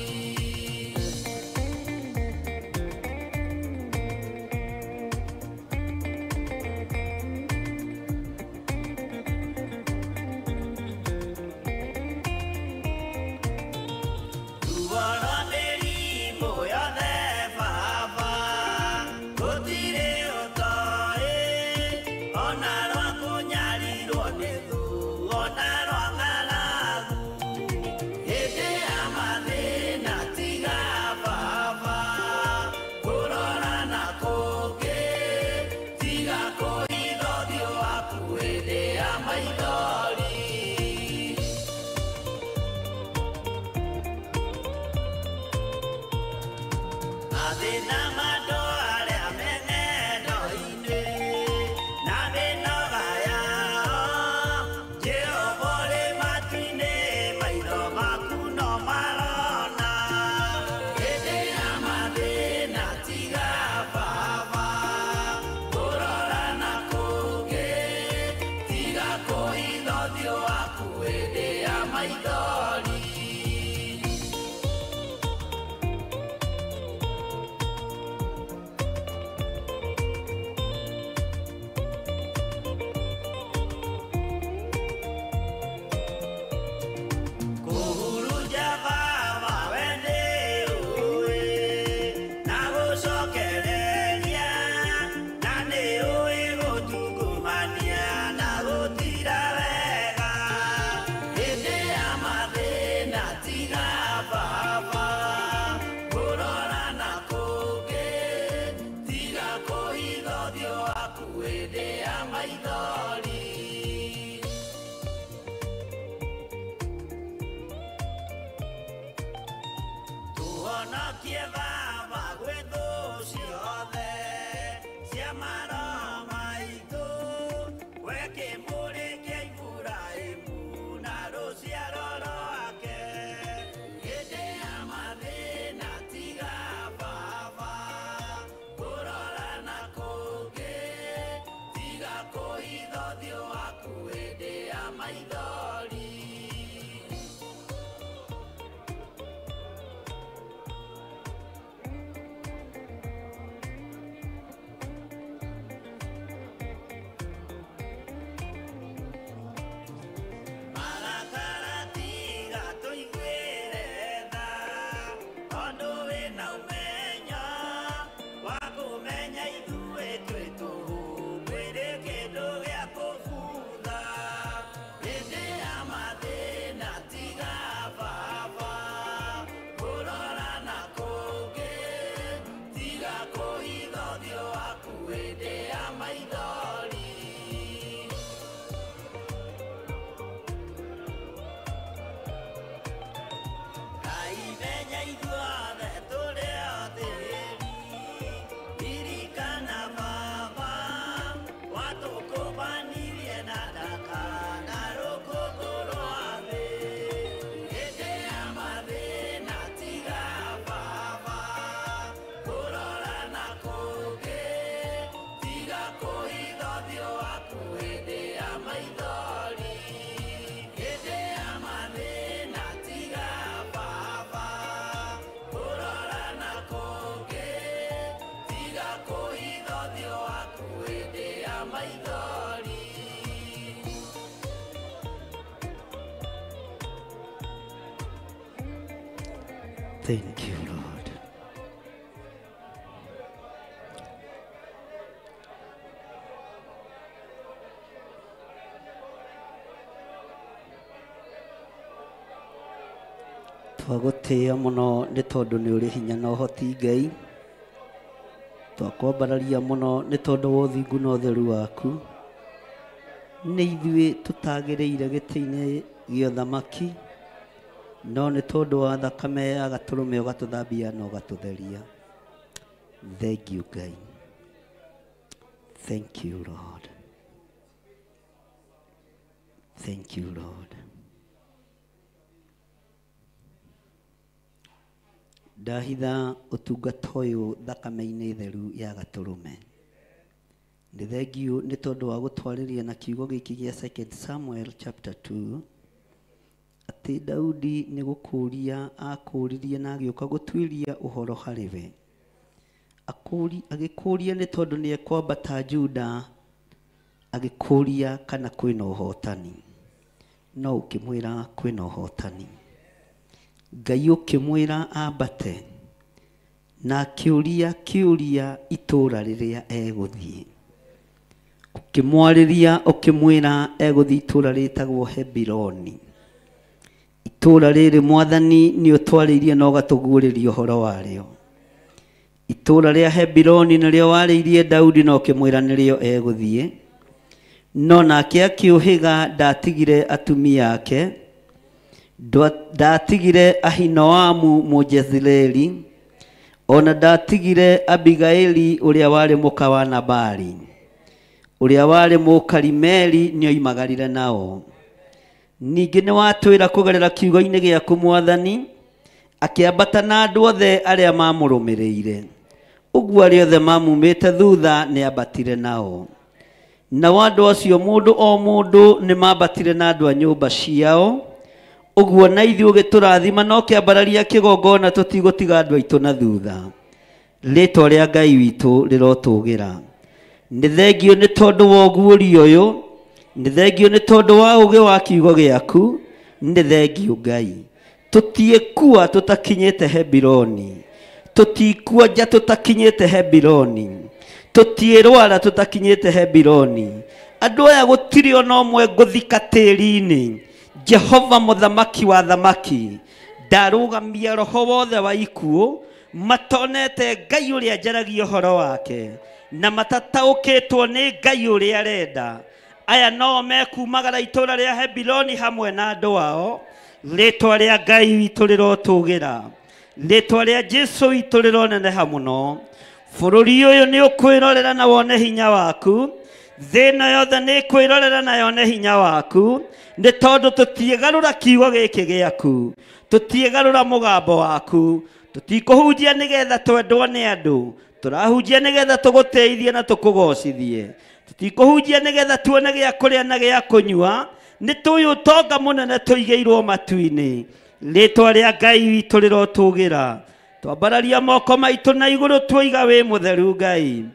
Thank you, Lord. Twagũtĩĩa mũno nĩ tondũ nĩ ũrĩ hinya na ũhoti Ngai. Twakwambararia mũno nĩ tondũ wa ũthingu na ũtheru waku. Nĩ ithuĩ tũtagĩrĩire gĩtĩ-inĩ gĩa ũthamaki, no nĩ tondũ wa thakame ya gatũrũme ũgatũthambia na ũgatũtheria. Thank you, Ngai. Thank you, Lord. Thank you, Lord. Ndahitha ũtungata ũyũ thakame-inĩ theru ya Gatũrũme. Nĩ thengiũ nĩ tondũ wa gũtwarĩria na kiugo gĩkĩ gĩa 2 Samuel chapter 2 atĩ Daudi nĩ gũkũria akũririe na agĩũka gũtuĩria ũhoro harĩ we. Agĩkũria nĩ tondũ nĩ ekwambata Juda, agĩkũria kana kwĩna ũhotani. No ũkĩmwĩra kwĩna ũhotani. Ngai ũkĩmwĩra ambate na akĩũria kĩũria itũũra rĩrĩa egũthiĩ. Ũkĩmwarĩria ũkĩmwĩra egũthiĩ itũũra rĩtagwo Hebironi. Itũũra rĩrĩ Mwathani nĩ ũtwarĩirie na ũgatũguũrĩria ũhoro warĩo. Itũũra rĩa Hebironi nĩrĩo warĩirie Daudi na ũkĩmwĩra nĩrĩo egũthiĩ. No nake akĩũhĩga ndatigire atumia ake, ndatigire Ahinoamu Mũjezireeli, ona ndatigire Abigaili ũrĩa warĩ mũka wa Nabali, ũrĩa warĩ Mũkarimeli nĩoimagarire nao. Ningĩ nĩwatwĩra kũgerera kiugo-inĩ gĩaku Mwathani, akĩambata na andũ othe arĩa mamũrũmĩrĩire. Ũguo arĩa othe mamumĩte thutha nĩambatire nao. Nao andũ acio mũndũ o mũndũ nĩmambatire na andũ a nyũmba ciao. Ũguo na ithuĩ ũgĩtũrathima na ũkĩambararia kĩgongona tũtigũtiga andũ aitũ na thutha. Rĩtwa rĩa Ngai witũ rĩrotũgĩra. Nĩ thengiũ nĩ tondũ wa ũguũrio ũyũ, nĩ thengiũ nĩ tondũ wa ũũgĩ wa kiugo gĩaku, nĩ thengiũ Ngai. Tũtiĩkua tũtakinyĩte Hebironi, tũtikua nja tũtakinyĩte Hebironi, tũtiĩrwara tũtakinyĩte Hebironi. Andũ aya gũtirĩ ona ũmwe ngũthika tĩri-inĩ. Jehova mũthamaki wa thamaki, ndarũgamia roho wothe wa ikuũ matonete Ngai ũrĩa njaragia ũhoro wake na matataũkĩtwo nĩ Ngai ũrĩa arenda. Aya no mekumagara itũũra rĩa Hebironi hamwe na andũ ao. Rĩtwa rĩa Ngai witũ rĩrotũgĩra, rĩtwa rĩa Jesũ witũ rĩroneneha mũno. Bũrũri ũyũ nĩ ũkwĩrorera na wone hinya waku, thĩ ĩno yothe nĩ ĩkwĩrorera na yone hinya waku, nĩ tondũ tũtiĩgarũra kiugo gĩkĩ gĩaku, tũtiĩgarũra mũgambo waku, tũtikũhunjia nĩgetha twendwo nĩ andũ, tũrahunjia nĩgetha tũgũteithie na tũkũgocithie. Tũtikũhunjia nĩgetha tuone gĩa kũrĩa na gĩa kũnyua, nĩ tũĩ ũtonga mũnene tũigĩirwo matu-inĩ. Rĩtwa rĩa Ngai witũ rĩrotũgĩra. Twambararia moko maitũ na igũrũ tuoiga wĩ mũtheru Ngai,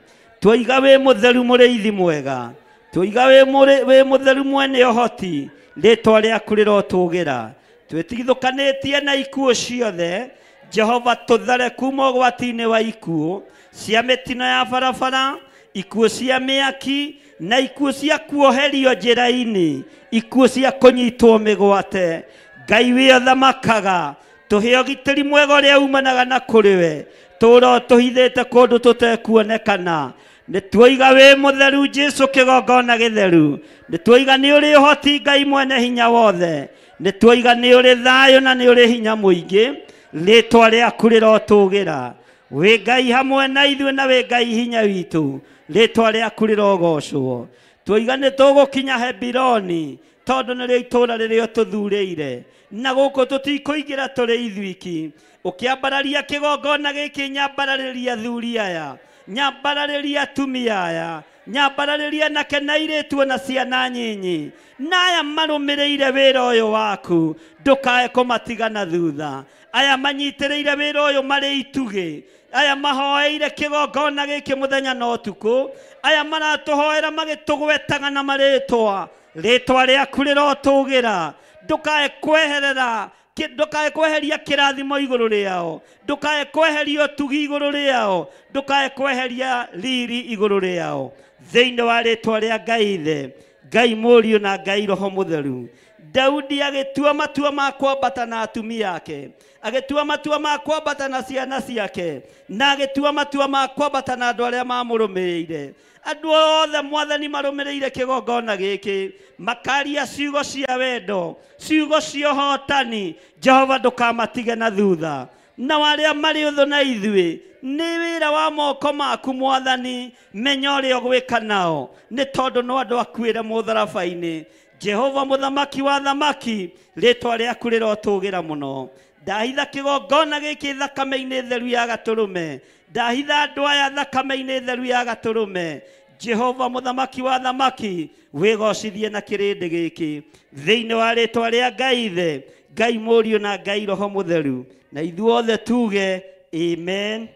tuoiga wĩ mũtheru mũrĩithi mwega, tuoiga wĩ mũtheru mwene ũhoti. Rĩtwa rĩaku rĩrotũgĩra. Twĩtigithũkanĩtie na ikuũ ciothe, Jehova tũthare kuma ũgwati-inĩ wa ikuũ cia mĩtino ya barabara, ikuũ cia mĩaki na ikuũ cia kuoherio njĩra-inĩ, ikuũ cia kũnyitwo mĩgwate. Ngai wĩ ũthamakaga, tũhe ũgitĩri mwega ũrĩa umanaga na kũrĩ we, tũũra tũhithĩte kũndũ tũtekuonekana. Nĩ tuoiga wĩ mũtheru Jesũ kĩgongona gĩtheru, nĩ tuoiga nĩ ũrĩ ũhoti Ngai mwene hinya wothe, nĩ tuoiga nĩ ũrĩ thayũ na nĩ ũrĩ hinya mũingĩ. Rĩtwa rĩaku rĩrotũgĩra. Wĩ Ngai hamwe na ithuĩ na wĩ Ngai hinya witũ, rĩtwa rĩaku rĩrogocwo. Tuoiga nĩ tũgũkinya Hebironi tondũ nĩrĩo itũũra rĩrĩa tũthurĩire, na gũkũ tũtikũingĩra tũrĩ ithuiki. Ũkĩambararia kĩgongona gĩkĩ, nyambararĩria athuri aya, nyambararĩria atumia aya, nyambararĩria anake na airĩtu ona ciana nyinyi, na aya marũmĩrĩire wĩra ũyũ waku, ndũkae kũmatiga na thutha. Aya manyitĩrĩire wĩra ũyũ marĩ itugĩ, aya mahoeire kĩgongona gĩkĩ mũthenya na ũtukũ, aya maratũhoera magĩtũgwetaga na marĩtwa, rĩtwa rĩaku rĩrotũgĩra. Ndũkae kweherera, ndũkae kweheria kĩrathimo igũrũ rĩao, ndũkae kweheria ũtugi igũrũ rĩao, ndũkae kweheria riri igũrũ rĩao. Thĩinĩ wa rĩtwa rĩa Ngai Ithe, Ngai Mũriũ na Ngai Roho Mũtheru. Daudi agĩtua matua ma kwambata na atumia ake, agĩtua matua ma kwambata na ciana ciake, na agĩtua matua ma kwambata na andũ arĩa mamũrũmĩrĩire. Andũ othe Mwathani marũmĩrĩire kĩgongona gĩkĩ, makaria ciugo cia wendo, ciugo cia ũhotani. Jehova ndũkamatige na thutha. Na arĩa marĩ ũthũ na ithuĩ, nĩ wĩra wa moko maku Mwathani, menya ũrĩa ũgwĩka nao, nĩ tondũ no andũ akuĩre mũtharaba-inĩ. Jehova mũthamaki wa thamaki, rĩtwa rĩaku rĩrotũgĩra mũno. Ndahitha kĩgongona gĩkĩ thakame-inĩ theru ya gatũrũme. Ndahitha andũ aya thakame-inĩ theru ya gatũrũme. Jehova mũthamaki wa thamaki, wĩgocithie na kĩrĩndĩ gĩkĩ thĩinĩ wa rĩtwa rĩa Ngai Ithe, Ngai Mũriũ na Ngai Roho Mũtheru, na ithuothe tuge amen.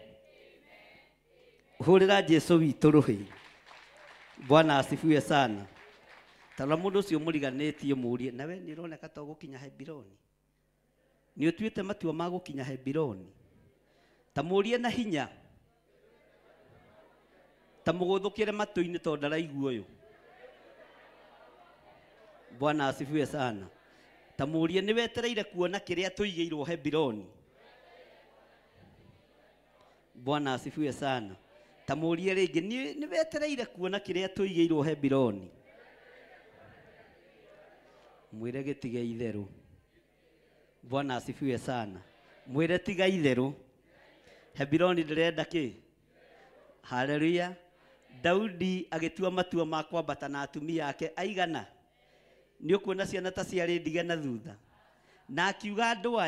Hũrĩra Jesu witũ rũhĩ. Bwana asifiwe sana. Tarora mũndũ ũcio mũriganĩtie mũrie, nawe nĩ ũroneka ta ũgũkinya Hebironi? Nĩ ũtuĩte matua ma gũkinya Hebironi? Ta mũrie na hinya, ta mũgũthũkĩre matũ-inĩ tondũ ndaraigua ũyũ. Bwana asifiwe sana. Ta mũrie nĩ wetereire kuona kĩrĩa tũigĩirwo Hebironi? Bwana asifiwe sana. Ta mũrie rĩngĩ, nĩ wetereire kuona kĩrĩa tũigĩirwo Hebironi? Mwĩre gĩtige itherũ. Bwana asifiwe sana. Mwĩre tiga itherũ. Hebironi ndĩrenda kĩ? Haleluya. Daudi agĩtua matua ma kwambata na atumia ake aigana. Nĩ ũkuona ciana ta ciarĩ ndige na thutha. Na akiuga andũ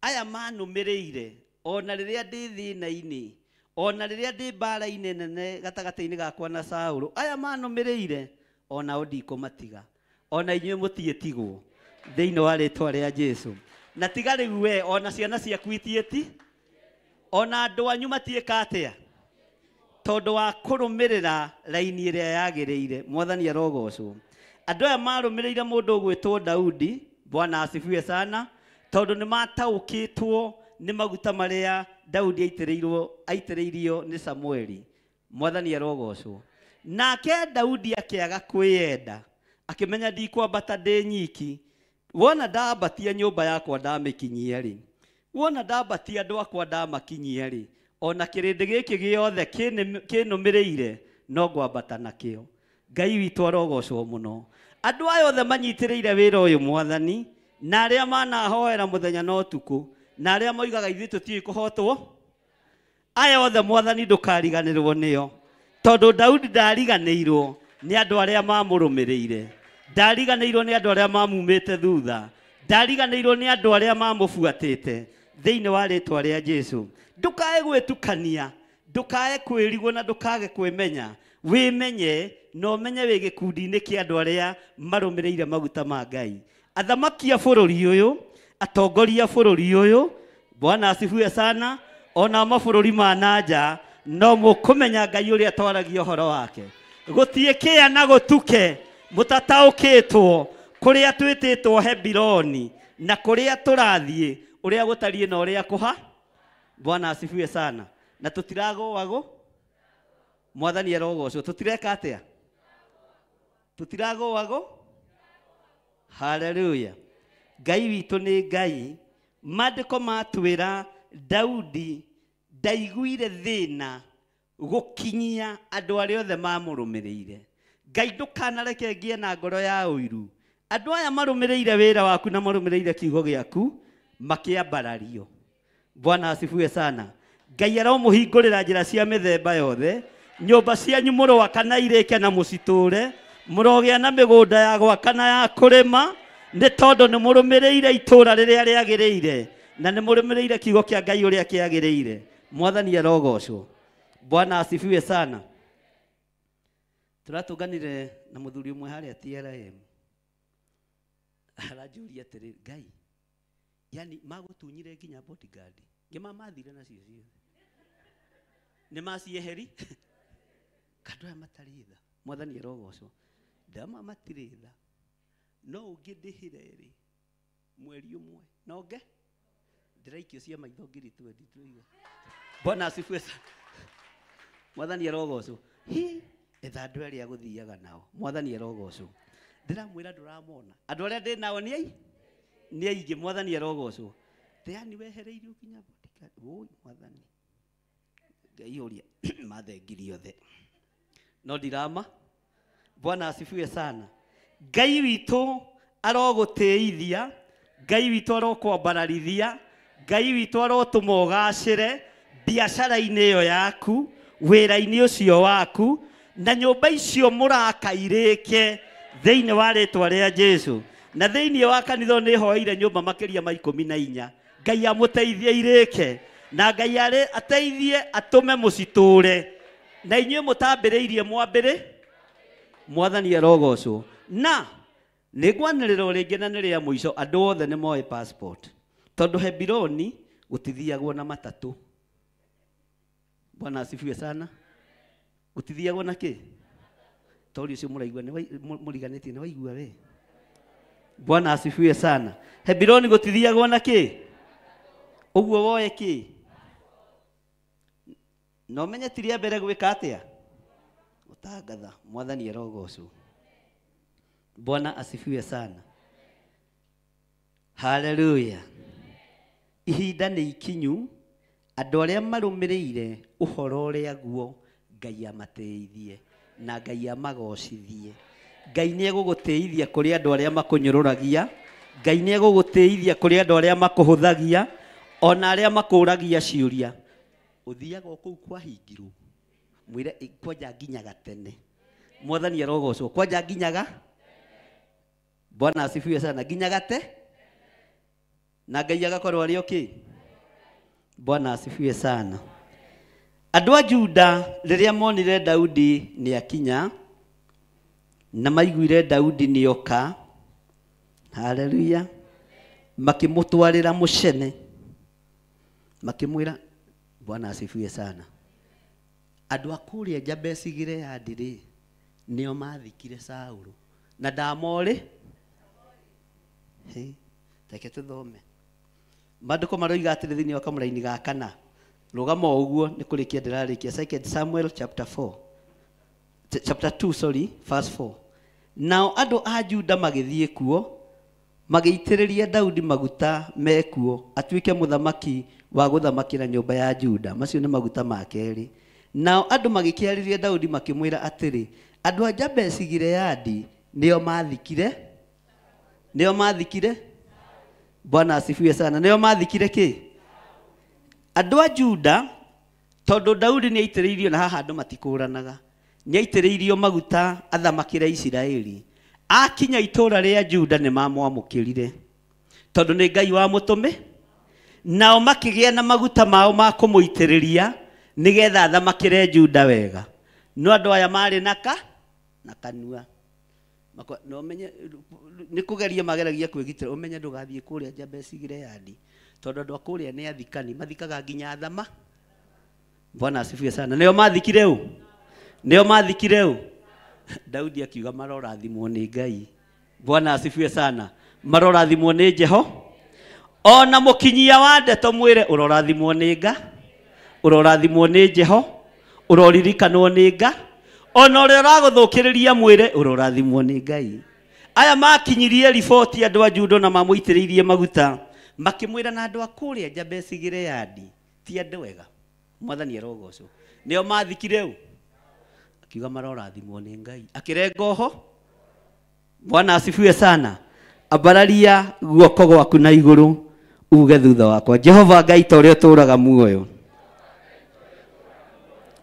aya manũmĩrĩire ona rĩrĩa ndĩ thĩna-inĩ, ona rĩrĩa ndĩ mbara-inĩ nene gatagatĩ-inĩ gakwa na Saũlũ, aya manũmĩrĩire ona o ndikũmatiga. Ona inyuĩ mũtiĩtigwo thĩinĩ wa rĩtwa rĩa Jesu. Na tiga rĩu we ona ciana ciaku itiĩti, ona andũ anyu matiĩka atĩa, tondũ wa kũrũmĩrĩra raini ĩrĩa yagĩrĩire. Mwathani arogocwo. Andũ aya marũmĩrĩire mũndũ ũgwĩtwo Daudi, Bwana asifiwe sana, tondũ nĩ mataũkĩtwo nĩ maguta marĩa Daudi aitĩrĩirio nĩ Samueli. Mwathani arogocwo. Nake Daudi akĩaga kwĩyenda, akĩmenya ndikwambata ndĩ nyiki. Wona ndambatia nyũmba yakwa ndamĩkinyia rĩ, wona ndambatia andũ akwa ndamakinyia rĩ, ona kĩrĩndĩ gĩkĩ gĩothe kĩnũmĩrĩire no ngwambata nakĩo. Ngai witũ arogocwo mũno. Andũ aya othe manyitĩrĩire wĩra ũyũ Mwathani, na arĩa manahoera mũthenya na ũtukũ, na arĩa moigaga ithuĩ tũtiũĩ kũhotwo, aya othe Mwathani ndũkariganĩrwo nĩo, tondũ Daudi ndariganĩirwo nĩ andũ arĩa mamũrũmĩrĩire, ndariganĩirwo nĩ andũ arĩa mamumĩte thutha, ndariganĩirwo nĩ andũ arĩa mamũbuatĩte thĩinĩ wa rĩtwa rĩa Jesu. Ndũkae gwĩtukania, ndũkae kwĩrigwo na ndũkage kwĩmenya. Wĩmenye na ũmenye wĩ gĩkundi-inĩ kĩa andũ arĩa marũmĩrĩire maguta ma Ngai. Athamaki a bũrũri ũyũ, atongoria a bũrũri ũyũ, Bwana asifiwe sana, ona mabũrũri ma nanja no mũkũmenya Ngai ũrĩa twaragia ũhoro wake. Gũtiĩ kĩa na gũtuke mũtataũkĩtwo kũrĩa twĩtĩtwo Hebironi na kũrĩa tũrathiĩ, ũrĩa gũtariĩ na ũrĩa kũha. Bwana asifiwe sana. Na tũtiragũagwo, Mwathani arogocwo. Tũtireka atĩa? Tũtiragũagwo. Haleluya. Ngai witũ nĩ Ngai. Maandĩko matwĩra Daudi ndaiguire thĩna gũkinyia andũ arĩa othe mamũrũmĩrĩire. Ngai ndũkanareke ngĩe na ngoro ya ũiru. Andũ aya marũmĩrĩire wĩra waku na marũmĩrĩire kiugo gĩaku makĩambarario. Bwana asifiwe sana. Ngai aromũhingũrĩra njĩra cia mĩthemba yothe. Nyũmba cianyu mũroaka na irĩke na mũcitũre, mũrogĩa na mĩgũnda ya gwaka na ya kũrĩma, nĩ tondũ nĩ mũrũmĩrĩire itũũra rĩrĩa rĩagĩrĩire na nĩ mũrũmĩrĩire kiugo kĩa Ngai ũrĩa kĩagĩrĩire. Mwathani arogocwo. Bwana asifiwe sana. Tũratũnganire na mũthuri ũmwe harĩa TRM, aranjũria atĩrĩ, Ngai, yani magũtunyire nginya bodyguard, ngĩma mathire nacio ciothe, nĩ macieheri kandũ aya matarĩ tha. Mwathani arogocwo. Ndama matirĩ tha, no ũngĩndĩhĩre rĩ mweri ũmwe no nge ndĩraikio cia maitho 20,000 tũiga. Bwana asifiwe sana. Mwathani arogocwo. Hi, etha andũ arĩa gũthiaga nao. Mwathani arogocwo. Ndĩramwĩra ndũramona andũ arĩa ndĩ nao nĩ aingĩ. Mwathani arogocwo. Teani wehereirio nginya bodyguard. Woi Mwathani Ngai ũria mathengirie othe no ndirama. Bwana asifiwe sana. Ngai witũ arogũtĩithia, Ngai witũ arokwambararithia, Ngai witũ arotũma ũgacĩre biacara-inĩ ĩyo yaku, wĩra-inĩ ũcio waku, na nyũmba icio mũraka irĩke thĩinĩ wa rĩtwa rĩa Jesu. Na thĩinĩ wa kanitha nĩ hoeire nyũmba makĩria ma 14. Ngai amũteithie irĩke na Ngai ateithie atũme mũcitũre na inyuĩ mũtambĩrĩirie mwambĩrĩ Mwathani arogocwo. Na nĩngwanĩrĩra o rĩngĩ na nĩ rĩa mũico, andũ othe nĩ moĩ passport tondũ Hebironi gũtithiagwo na matatũ. Bwana asifiwe sana. Gũtithiagwo na kĩ? Tori ũcio mũraigua mũriganĩtie nĩ waigua we. Bwana asifiwe sana. Hebironi gũtithiagwo na kĩ? Ũguo woe kĩ? Na ũmenye ti rĩa mbere gwĩka atĩa? Gũtangatha. Mwathani arogocwo. Bwana asifiwe sana. Haleluya. Ihinda nĩ ikinyu andũ arĩa marũmĩrĩire ũhoro ũrĩa guo Ngai amateithie na Ngai amagocithie. Ngai nĩ egũgũteithia kũrĩ andũ arĩa makũnyũrũragia, Ngai nĩ egũgũteithia kũrĩ andũ arĩa makũhũthagia, ona arĩa makũragia ciũria. Ũthiaga o kũu kwahingirwo, mwĩre kwanja nginyaga tene. Mwathani arogocwo. Kwanja nginyaga, Bwana asifiwe sana, nginyaga te na Ngai agakorwo arĩ okay. Bwana asifiwe sana. Andũ a Juda rĩrĩa monire Daudi nĩ akinya na maiguire Daudi nĩ oka, haleluya, makĩmũtwarĩra mũcene, makĩmwĩra Bwana asifiwe sana. Andũ a kũrĩa Jabeshi Gileadi rĩ nĩo mathikire Saũlũ na ndamorĩ. Reke tũthome maandĩko maroiga atĩrĩ thĩinĩ wa kamũraini ga kana, rũgama o ũguo nĩ kũrĩkia ndĩrarĩkia. 2 Samuel chapter 4, chapter 2 sorry, verse 4. Nao andũ a Juda magĩthiĩ kuo magĩitĩrĩria Daudi maguta mekuo atuĩke mũthamaki wa gũthamakĩra nyũmba ya Juda. Macio nĩ maguta ma kerĩ. Nao andũ magĩkĩarĩria Daudi makĩmwĩra atĩrĩ, andũ a Jabeshi Gileadi nĩo mathikire, nĩo mathikire. Bwana asifiwe sana. Nĩo mathikire kĩ? Andũ a Juda, tondũ Daudi nĩ aitĩrĩirio, na haha andũ matikũranaga, nĩ aitĩrĩirio maguta athamakĩre Isiraeli. Akinya itũũra rĩa Juda nĩ mamwamũkĩrire tondũ nĩ Ngai wamũtũmĩ, nao makĩgĩa na maguta mao ma kũmũitĩrĩria nĩgetha athamakĩre Juda wega. No andũ aya marĩ na na kanua. No menye nĩ kũgeria mageragia kwĩgitĩra, ũmenye ndũgathiĩ kũrĩa Jabeshi Gileadi tondũ andũ a kũrĩa nĩ athikani, mathikaga nginya thama. Bwana asifiwe sana. Nĩo mathikire ũ? Nĩo mathikire ũ? Daudi akiuga marorathimwo nĩ Ngai. Bwana asifiwe sana. Marorathimwo nĩ Jeho. Ona mũkinyia wa ndeto mwĩre ũrorathimwo nĩ Nga, ũrorathimwo nĩ Jeho, ũroririkanwo nĩ Nga. Ona ũrĩa ũragũthũkĩrĩria mwĩre ũrorathimwo nĩ Ngai. Aya makinyirie riboti andũ a Juda na mamũitĩrĩirie maguta, makĩmwĩra na andũ a kũrĩa Jabeshi Gileadi ti andũ ega. Mwathani arogocwo. Nĩo mathikire ũ? Akiuga marorathimwo nĩ Ngai. Akĩrenga oho. Bwana asifiwe sana. Ambararia guoko gwaku na igũrũ uge thutha wakwa, Jehova Ngai ta ũrĩa ũtũũraga muoyo,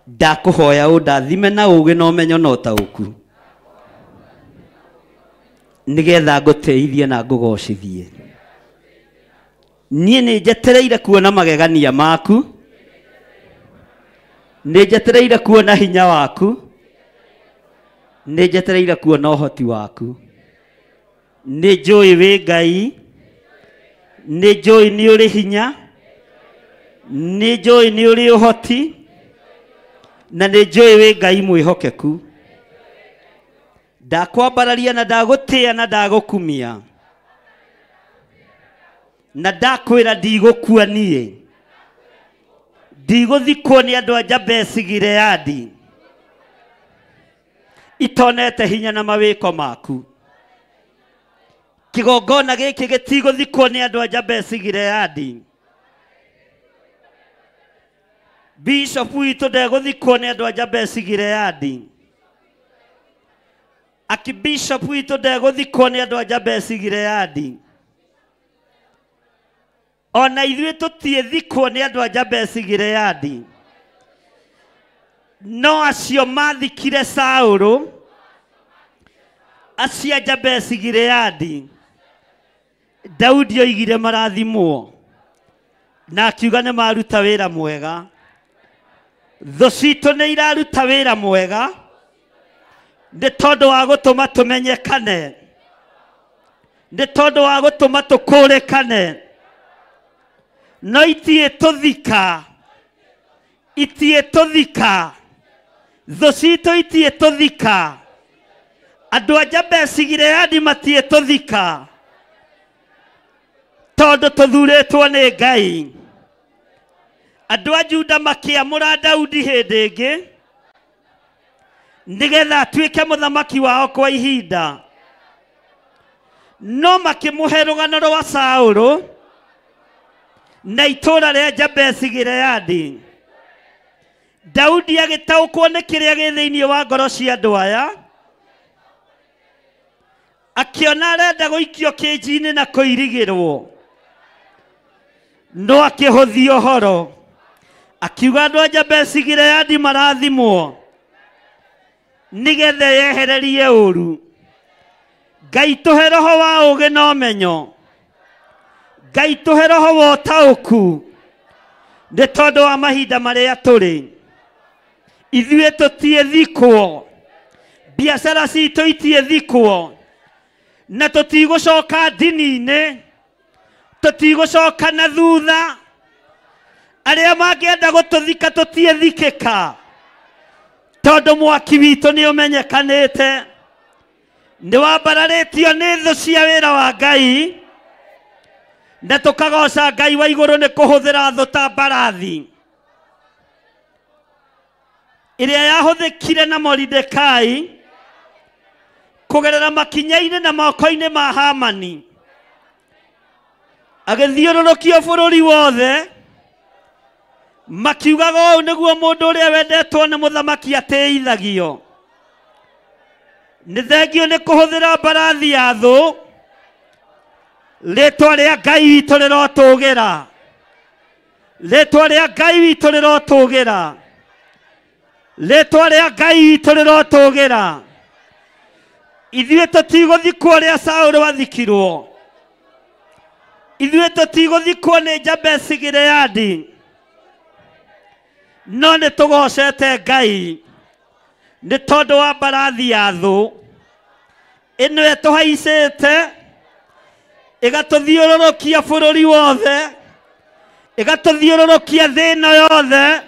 ndakũhoya ũndathime na ũũgĩ na ũmenyo na ũtaũku nĩgetha ngũtĩithie na ngũgocithie. Niĩ nĩ njetereire kuona magegania maku, nĩ njetereire kuona hinya waku, nĩ njetereire kuona ũhoti waku. Nĩ njũĩ wĩ Ngai, nĩ njũĩ nĩ ũrĩ hinya, nĩ njũĩ nĩ ũrĩ ũhoti, na nĩ njũĩ wĩ Ngai mwĩhokeku. Ndakwambararia na ndagũtĩĩa na ndagũkumia, na ndakwĩra ndigũkua niĩ, ndigũthikwo nĩ andũ a Jabeshi Gileadi itonete hinya na mawĩko maku. Kĩgongona gĩkĩ gĩtigũthikwo nĩ andũ a Jabeshi Gileadi. Bishop witũ ndegũthikwo nĩ andũ a Jabeshi Gileadi. Akibishop witũ ndegũthikwo nĩ andũ a Jabeshi Gileadi. Ona ithuĩ tũtiĩthikwo nĩ andũ a Jabeshi Gileadi. No acio mathikire Saũlũ, acio a Jabeshi Gileadi, Daudi oigire marathimwo. Na akiuga nĩ maruta wĩra mwega. Thũ citũ nĩ iraruta wĩra mwega nĩ tondũ wa gũtũma tũmenyekane, nĩ tondũ wa gũtũma tũkũrĩkane, no itiĩtũthika, itiĩtũthika, thũ citũ itiĩtũthika, andũ a Jabeshi Gileadi matiĩtũthika, tondũ tũthurĩtwo nĩ Ngai. Andũ a Juda makĩamũra Daudi hĩndĩ ĩngĩ nĩgetha atuĩke mũthamaki wao kwa ihinda, no makĩmũhe rũgano rwa Saũlũ na itũũra rĩa Jabeshi Gileadi. Daudi agĩtaũkwo nĩ kĩrĩa gĩ thĩinĩ wa ngoro cia andũ aya, akĩona arenda gũikio kĩnji-inĩ na kũirigĩrwo, no akĩhũthia ũhoro, akiuga andũ a Jabeshi Gileadi marathimwo nĩgetha yehererie ũru. Ngai tũhe roho wa ũũgĩ na ũmenyo, Ngai tũhe roho wa ũtaũku, nĩ tondũ wa mahinda marĩa tũrĩ. Ithuĩ tũtiĩthikwo, biacara citũ itiĩthikwo, na tũtigũcoka ndini-inĩ, tũtigũcoka na thutha. Arĩa mangĩenda gũtũthika tũtiĩthikĩka, tondũ mwaki witũ nĩ ũmenyekanĩte, nĩ wambararĩtio nĩ thũ cia wĩra wa Ngai, na tũkagoca Ngai wa igũrũ nĩ kũhũthĩra thũ ta mbarathi ĩrĩa yahũthĩkire na Moridekai kũgerera makinya-inĩ na moko-inĩ ma Hamani, agĩthiũrũrũkio bũrũri wothe, makiugaga ũũ nĩguo mũndũ ũrĩa wendetwo nĩ mũthamaki atĩithagio. Nĩ thengio nĩ kũhũthĩra mbarathi ya thũ, rĩtwa rĩa Ngai witũ rĩrotũgĩra, rĩtwa rĩa Ngai witũ rĩrotũgĩra, rĩtwa rĩa Ngai witũ rĩrotũgĩra. Ithuĩ tũtigũthikwo ũrĩa Saũlũ athikirwo, ithuĩ tũtigũthikwo nĩ Jabeshi Gileadi, no nĩ tũgocete Ngai nĩ tondũ wa mbarathi ya thũ ĩno ĩtũhaicĩte, ĩgatũthiũrũrũkia bũrũri wothe, ĩgatũthiũrũrũkia thĩ ĩno yothe,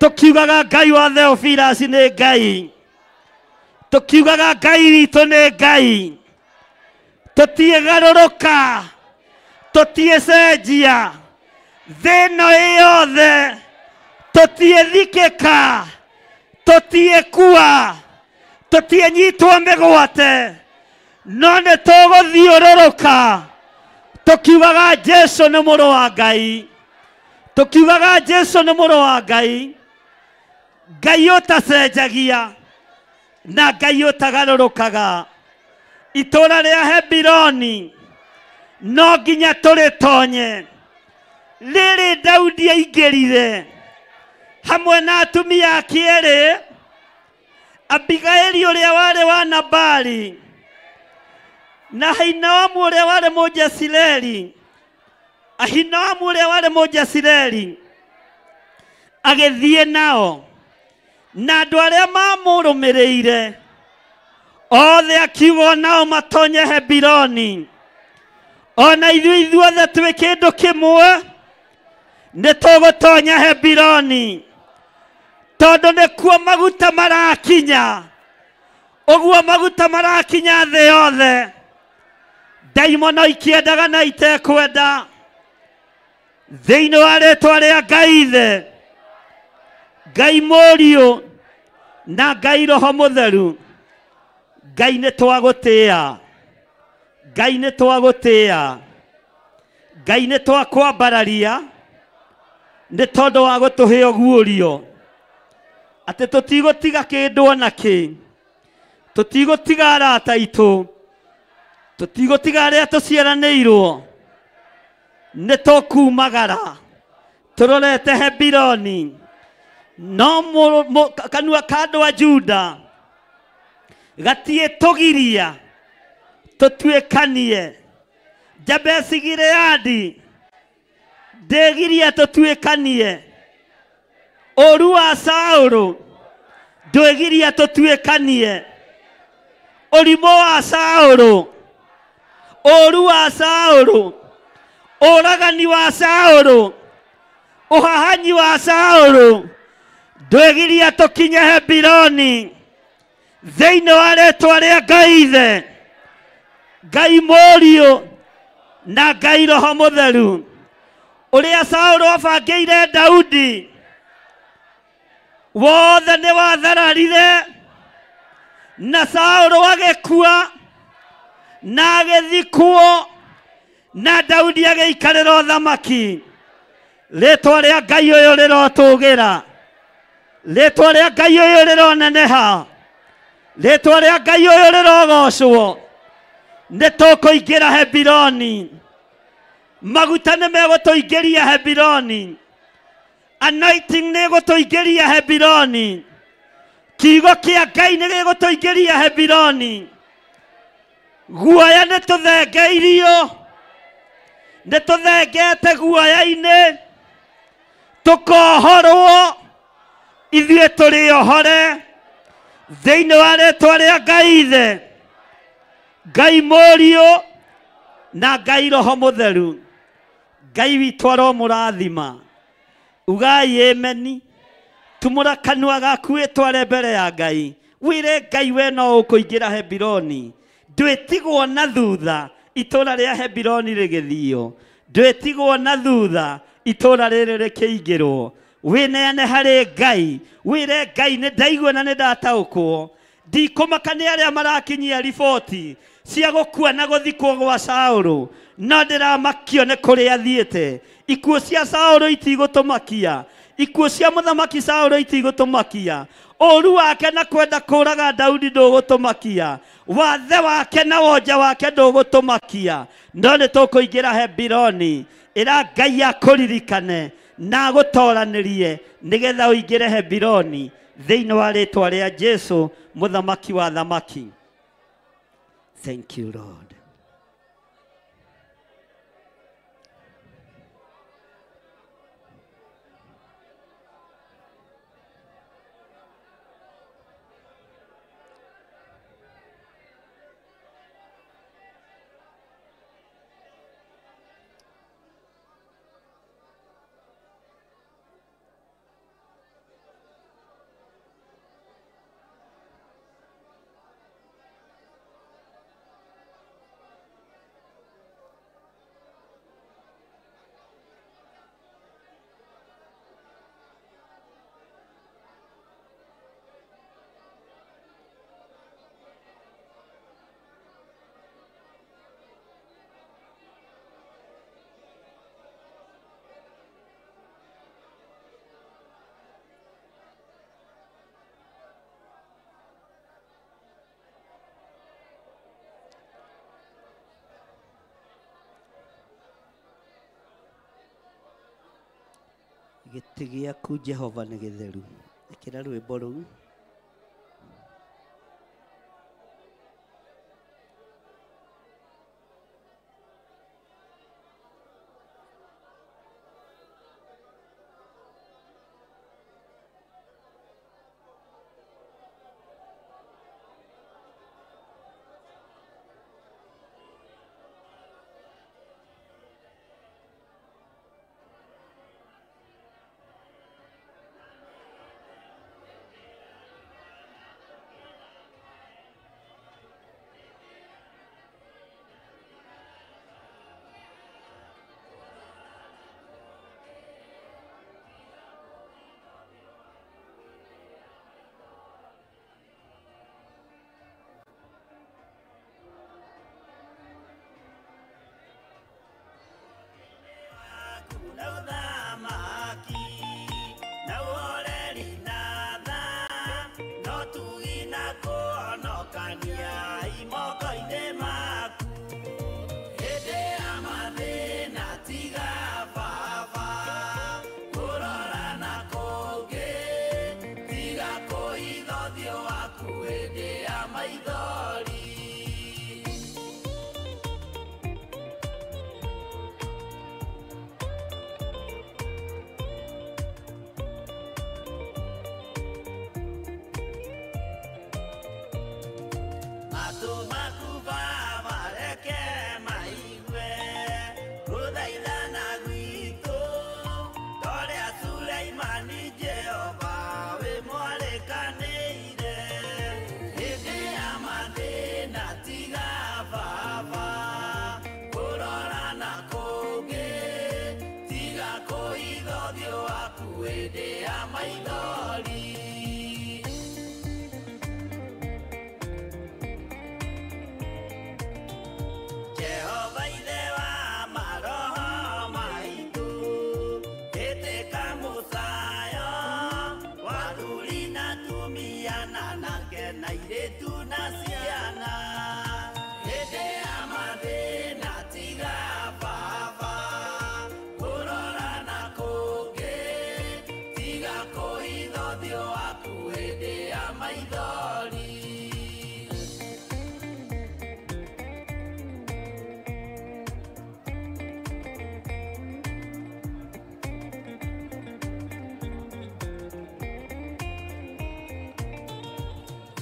tũkiugaga Ngai wa Theophilus nĩ Ngai, tũkiugaga Ngai witũ nĩ Ngai. Tũtiĩgarũrũka, tũtiĩcenjia, thĩ ĩno ĩ yothe tũtiĩthikĩka, tũtiĩkua, tũtiĩnyitwo mĩgwate, no nĩ tũgũthiũrũrũka tũkiugaga Jesũ nĩ mũrũ wa Ngai, tũkiugaga Jesũ nĩ mũrũ wa Ngai, Ngai ũtacenjagia na Ngai ũtagarũrũkaga. Itũũra rĩa Hebironi no nginya tũrĩtonye. Rĩrĩ Daudi aingĩrire hamwe na atumia ake erĩ, Abigaili ũrĩa warĩ wa Nabali na Ahinoamu ũrĩa warĩ Mũjezireli. Ahinoamu ũrĩa warĩ Mũjezireli agĩthiĩ nao, na andũ arĩa mamũrũmĩrĩire othe akiuga nao matonye Hebironi. Ona ithuĩ ithuothe twĩ kĩndũ kĩmwe, nĩ tũgũtonya Hebironi, tondũ nĩkuo maguta marakinya. Ũguo maguta marakinya thĩ yothe, ndaimono ikĩendaga na itekwenda. Thĩinĩ wa rĩtwa rĩa Ngai Ithe, Ngai Mũriũ na Ngai Roho Mũtheru, Ngai nĩ twagũtĩĩa, Ngai nĩ twagũtĩĩa, Ngai nĩ twakwambararia nĩ tondũ wa gũtũhe ũguũrio atĩ tũtigũtiga kĩndũ ona kĩ, tũtigũtiga arata aitũ, tũtigũtiga arĩa tũciaranĩirwo, nĩ tũkumagara tũrorete Hebironi. No kanua ka andũ a Juda gatiĩtũgiria tũtuĩkanie Jabeshi Gileadi. Ndĩgiria tũtuĩkanie. Ũru wa Saũlũ ndwĩgiria tũtuĩkanie. Ũrimũ wa Saũlũ, ũru wa Saũlũ, ũragani wa Saũlũ, ũhahanyi wa Saũlũ ndwĩgiria tũkinye Hebironi thĩinĩ wa rĩtwa rĩa Ngai Ithe, Ngai Mũriũ na Ngai Roho Mũtheru. Ũrĩa Saũlũ abangĩire Daudi wothe nĩ wathararire, na Saũlũ agĩkua na agĩthikwo, na Daudi agĩikarĩra ũthamaki. Rĩtwa rĩa Ngai ũyũ rĩrotũgĩra, rĩtwa rĩa Ngai ũyũ rĩroneneha, rĩtwa rĩa Ngai ũyũ rĩrogocwo. Nĩ tũkũingĩra Hebironi, maguta nĩ megũtũingĩria Hebironi, anointing nĩ ĩgũtũingĩria Hebironi, kiugo kĩa Ngai nĩ gĩgũtũingĩria Hebironi. Guoya nĩ tũthengeirio, nĩ tũthengete guoya-inĩ, tũkohorwo, ithuĩ tũrĩ ohore thĩinĩ wa rĩtwa rĩa Ngai Ithe, Ngai Mũriũ na Ngai Roho Mũtheru. Ngai witũ aromũrathima. Ugai ameni. Tumũra kanua gaku wĩtware mbere ya Ngai, wĩre Ngai we no ũkũingĩra Hebironi, ndwĩtigwo na thutha itũra rĩa Hebironi rĩgĩthio, ndwĩtigwo na thutha itũra rĩrĩ rĩkĩingĩrwo. Wĩneane harĩ Ngai, wĩre Ngai nĩ ndaigua na nĩ ndataũkwo, ndikũmaka nĩ arĩa marakinyia riboti cia gũkua na gũthikwo gwa Saũlũ, no ndĩramakio nĩ kũrĩa athiĩte. Ikuũ cia Saũlũ itigũtũmakia, ikuũ cia mũthamaki Saũlũ itigũtũmakia, ũru wake na kwenda kũraga Daudi ndũgũtũmakia, wathe wake na wonja wake ndũgũtũmakia, no nĩ tũkũingĩra Hebironi. Ĩra Ngai akũririkane na agũtoranĩrie nĩgetha ũingĩre Hebironi thĩinĩ wa rĩtwa rĩa Jesu mũthamaki wa thamaki. Thank you Lord. Gĩtĩ gĩaku Jehova nĩ gĩtheru. Ĩkĩra rwĩmbo rũu. Matũ maku Baba reke maigue gũthaithana gwitũ, torĩa Suleimani Jehova wĩ mwarĩkanĩire. Hĩndĩ ya mathĩna tiga Baba kũrora na kũngĩ, tiga kũhitha ũthiũ waku hĩndĩ ya maithori. Jehova ithe wa maroho maitũ, ĩtĩka mũcayo wa athuri na atumia na anake na airĩtu na ciana. Hĩndĩ ya mathĩna tiga Baba kũrora na kũngĩ, tiga kũhitha ũthiũ waku hĩndĩ ya maithori.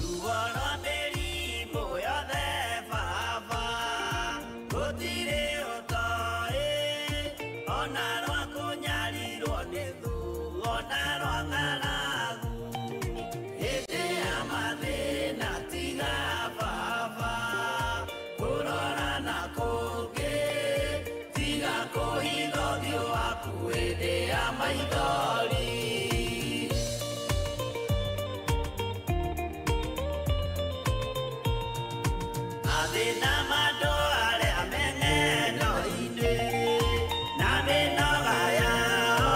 Ruo rwa mĩrimũ yothe Baba gũtirĩ ũtoĩ, ona rwa kũnyarirwo nĩ thũ, ona rwa ng'aragu. Hĩndĩ ya mathĩna tiga Baba kũrora na kũngĩ, tiga kũhitha ũthiũ waku hĩndĩ ya maithori. Mathĩna ma andũ arĩa me ng'endo-inĩ na mĩnoga yao,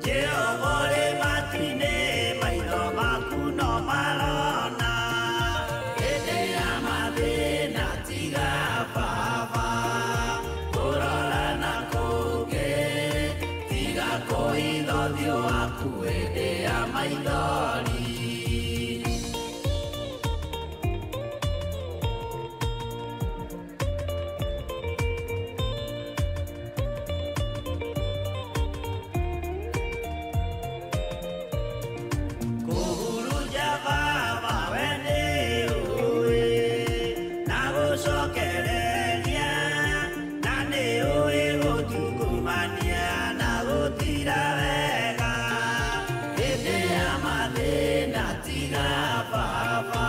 Jehova ũrĩ matu-inĩ, maitho maku no marona. Hĩndĩ ya mathĩna tiga Baba kũrora na kũngĩ, tiga kũhitha ũthiũ waku hĩndĩ ya maithori. Kũhurunja Baba we nĩũĩ, na gũcokereria, na nĩũĩ gũtungumania na gũtira wega. Hĩndĩ ya mathĩna tiga Baba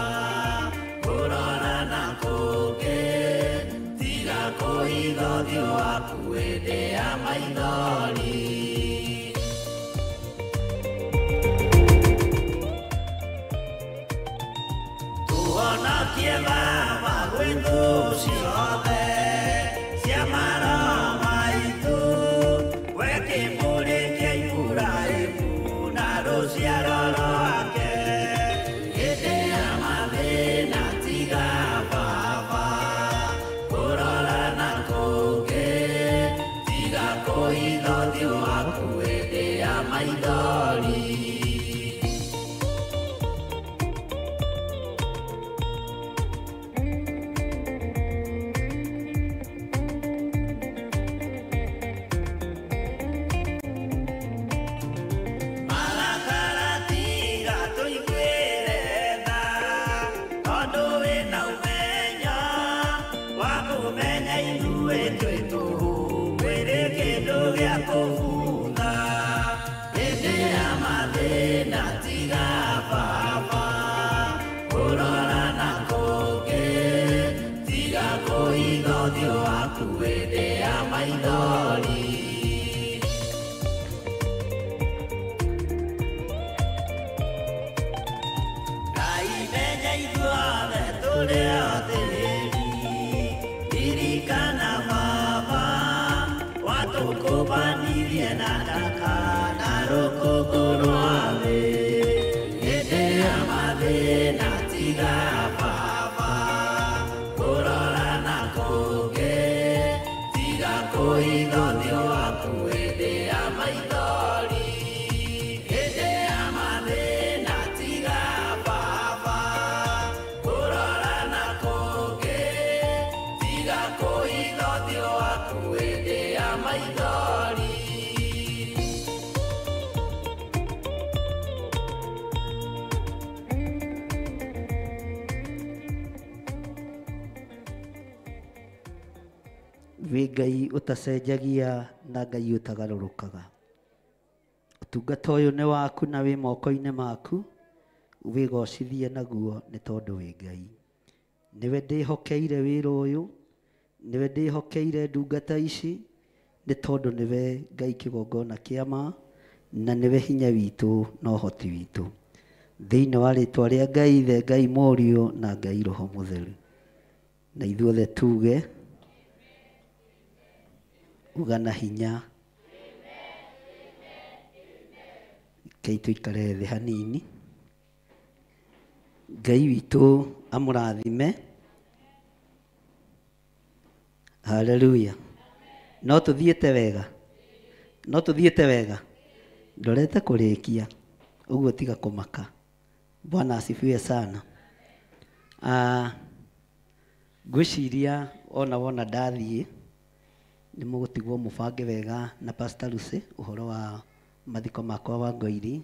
kũrora na kũngĩ, tiga kũhitha ũthiũ waku hĩndĩ ya maithori. Tũhonokie Baba gwĩ thũ ciothe cia maroho maitũ, we kĩmũrĩ kĩa Iburahĩmu na rũciaro rwake. Hĩndĩ ya mathĩna tiga Baba kũrora na kũngĩ, tiga kũhitha ũthiũ waku hĩndĩ ya maithori. Marakara tiga tũiguĩre tha, tondũ wĩna ũmenyo wa kũmenya ithuĩ twĩ tũhũ, mwĩrĩ kĩndũ gĩa kũbutha. Hĩndĩ ya mathĩna tiga Baba kũrora na kũngĩ, tiga kũhitha ũthiũ waku hĩndĩ ya maithori. Ngai menya ithuothe tũrĩ o tĩri, ririkana Baba watũkũbanirie na ndaka na rũkũngũ rwa thĩ. Hĩndĩ ya mathĩna tiga Baba kũrora na kũngĩ, tiga kũhitha ũthiũ waku hĩndĩ ya maithori. Hĩndĩ ya mathĩna tiga Baba kũrora na kũngĩ, tiga kũhitha ũthiũ waku hĩndĩ ya maithori. Wĩ Ngai ũtacenjagia na Ngai ũtagarũrũkaga. Ũtungata ũyũ nĩ waku na wĩ moko-inĩ maku, wĩgocithie naguo nĩ tondũ wĩ Ngai. Nĩwe ndĩhokeire wĩra ũyũ, nĩwe ndĩhokeire ndungata ici, nĩ tondũ nĩwe Ngai kĩgongona kĩa ma, na nĩwe hinya witũ na ũhoti witũ. Thĩinĩ wa rĩtwa rĩa Ngai Ithe, Ngai Mũriũ na Ngai Roho Mũtheru. Na ithuothe tuge uga na hinya. Ngai tũikare thĩ hanini. Ngai witũ amũrathime. Haleluya. No tũthiĩte wega. No tũthiĩte wega. Ndorete kũrĩkia. Ũguo tiga kũmaka. Bwana asifiwe sana. Ngwĩciria ona wona ndathiĩ nĩ mũgũtigwo mũbange wega na Pastor Lucy ũhoro wa mathiko makwa wa Ngoiri,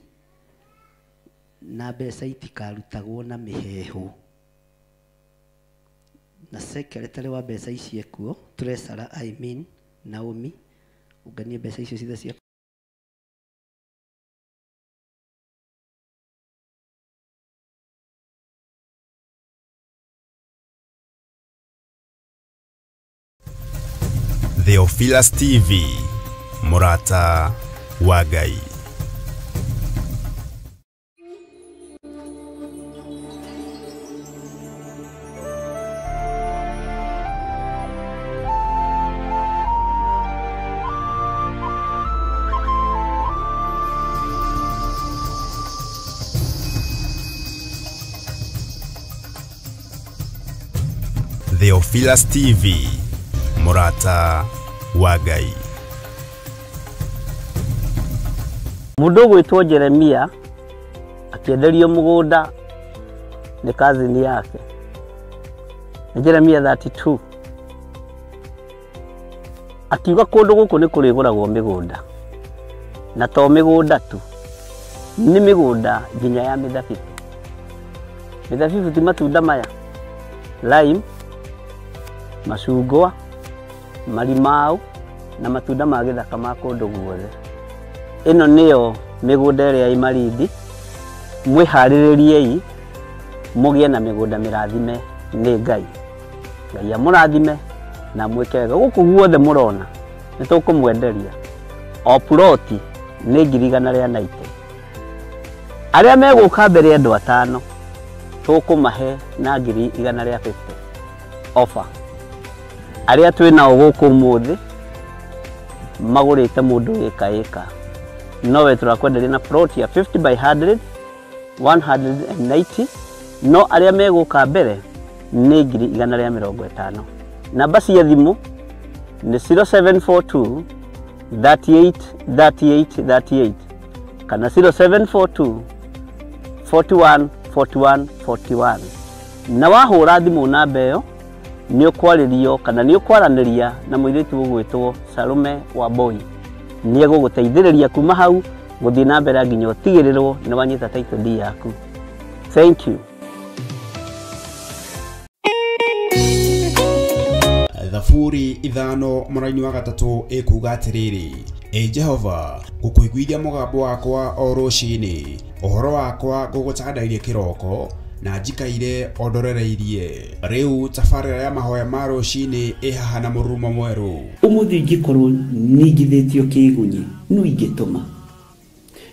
na mbeca itikarutagwo na mĩheehũ. Na secretary wa mbeca ici ekuo, treasurer I mean, Naomi, ũnganie mbeca icio ciothe cia Theophilus TV, Murata wa Ngai. Theophilus TV, Murata wa Ngai. Mũndũ ũgwĩtwo Jeremia akĩenderio mũgũnda nĩ kazini yake. Nĩ Jeremia 32. Akiuga kũndũ gũkũ nĩ kũrĩgũragwo mĩgũnda, na to mĩgũnda tu, nĩ mĩgũnda nginya ya mĩthabibũ. Mĩthabibũ ti matunda maya, lime, macungwa, marimau na matunda ma gĩthaka ma kũndũ guothe. Ĩno nĩyo mĩgũnda ĩrĩa ĩ Malindi. Mwĩharĩrĩriei mũgĩe na mĩgũnda mĩrathime nĩ Ngai. Ngai amũrathime na mwĩke wega. Gũkũ guothe mũrona nĩ tũkũmwenderia o ploti nĩ 190,000. Arĩa megũka mbere andũ atano tũkũmahe na 150,000 offer. Arĩa twĩ nao gũkũ ũmũthĩ magũrĩte mũndũ ĩka ĩka, nowe tũrakwenderia na plot ya 50 by 100 190, no arĩa megũka mbere nĩ 150,000. Namba cia thimũ nĩ 0742 38 38 38 kana 0742 41 41 41. Na wahũra thimũ namba ĩyo nĩ ũkwarĩrio kana nĩ ũkwaranĩria na mũirĩtu ũgwĩtwo Salome Wambui. Nĩ egũgũteithĩrĩria kuma hau gũthiĩ na mbere nginya ũtigĩrĩrwo nĩ wanyita title deed yaku. Thank you. Thaburi 5 mũraini wa 3 ĩkuga atĩrĩrĩ, Ĩ Jehova, ngũkũiguithia mũgambo wakwa o rũcinĩ, ũhoro wakwa ngũgũtandairie kĩroko, na njikaire o ndorereirie. Rĩu tabarĩra ya mahoya ma rũcinĩ ĩ haha na mũrurumo mwerũ. Ũmũthĩ ingĩkorwo ningithĩtio kĩgunyi, no ingĩtũma,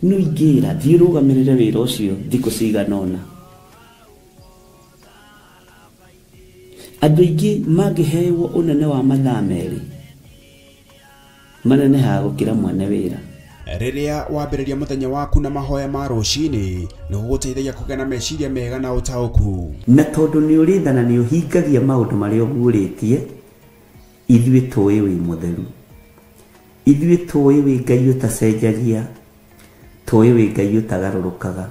no ingĩra thiĩ rũgamĩrĩre wĩra ũcio thikũ cigana ũna. Andũ aingĩ mangĩhewo ũnene wa mathaa merĩ manenehaga gũkĩra mwene wĩra. Rĩrĩa wambĩrĩria mũthenya waku na mahoya ma rũcinĩ, nĩ gũgũteithagia kũgĩa na meciria mega na ũtaũku. Na tondũ nĩ ũrĩ tha na nĩ ũhingagia maũndũ marĩa ũguũrĩtie, ithuĩ tũĩ wĩ mũtheru, ithuĩ tũĩ wĩ Ngai ũtacenjagia, tũĩ wĩ Ngai ũtagarũrũkaga.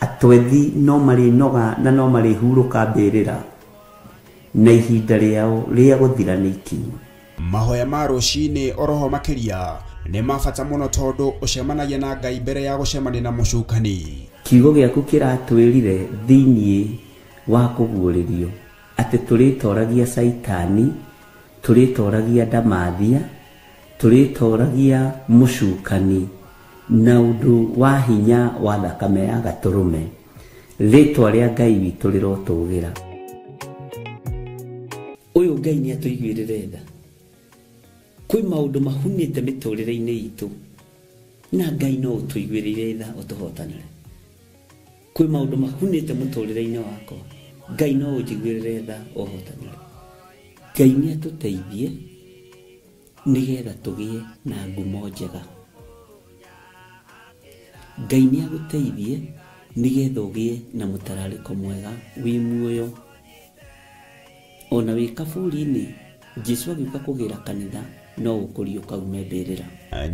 Atwethi no marĩnoga na no marĩhurũka mbĩrĩra, na ihinda rĩao rĩa gũthira nĩ ikinyu. Mahoya ma rũcinĩ oroho makĩria nĩ ma bata mũno tondũ ũcemanagia na Ngai mbere ya gũcemania na mũcukani. Kiugo gĩaku kĩratwĩrire thĩiniĩ wa kũguũrĩrio atĩ tũrĩtoragia Caitani Tũrĩtoragia ndamathia, tũrĩtoragia mũcukani na ũndũ wa hinya wa thakame ya gatũrũme. Rĩtwa rĩa Ngai witũ rĩrotũgĩra. Ũyũ Ngai nĩ atũiguĩrĩre tha. Kwĩ maũndũ mahunĩte mĩtũrĩre-inĩ itũ na Ngai no ũtũiguĩrĩire tha ũtũhotanĩre. Kwĩ maũndũ mahunĩte mũtũrĩre-inĩ wakwa, Ngai no ũnjiguĩrĩre tha ũhotanĩre. Ngai nĩ atũteithie nĩgetha tũgĩe na ngumo njega. Ngai nĩ agũteithie nĩgetha ũgĩe na mũtararĩko mwega wĩ muoyo. Ona wĩ kaburi-inĩ, Jesu agĩũka kũgĩra kanitha no ũkũriũka ume mbĩrĩra.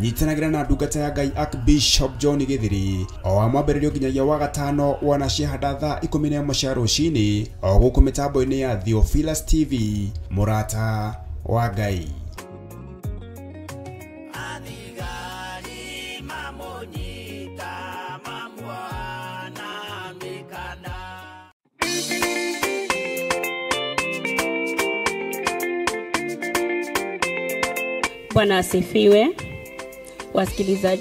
Nyitanagĩra na ndungata ya Ngai Archbishop John Githiri o wa mwambĩrĩrio nginyagia wa gatano wana ciahanda thaa 11 cia rũcinĩ o gũkũ mĩtambo-inĩ ya Theophilus TV, mũrata wa Ngai. Bwana asifiwe, wasikilizaji.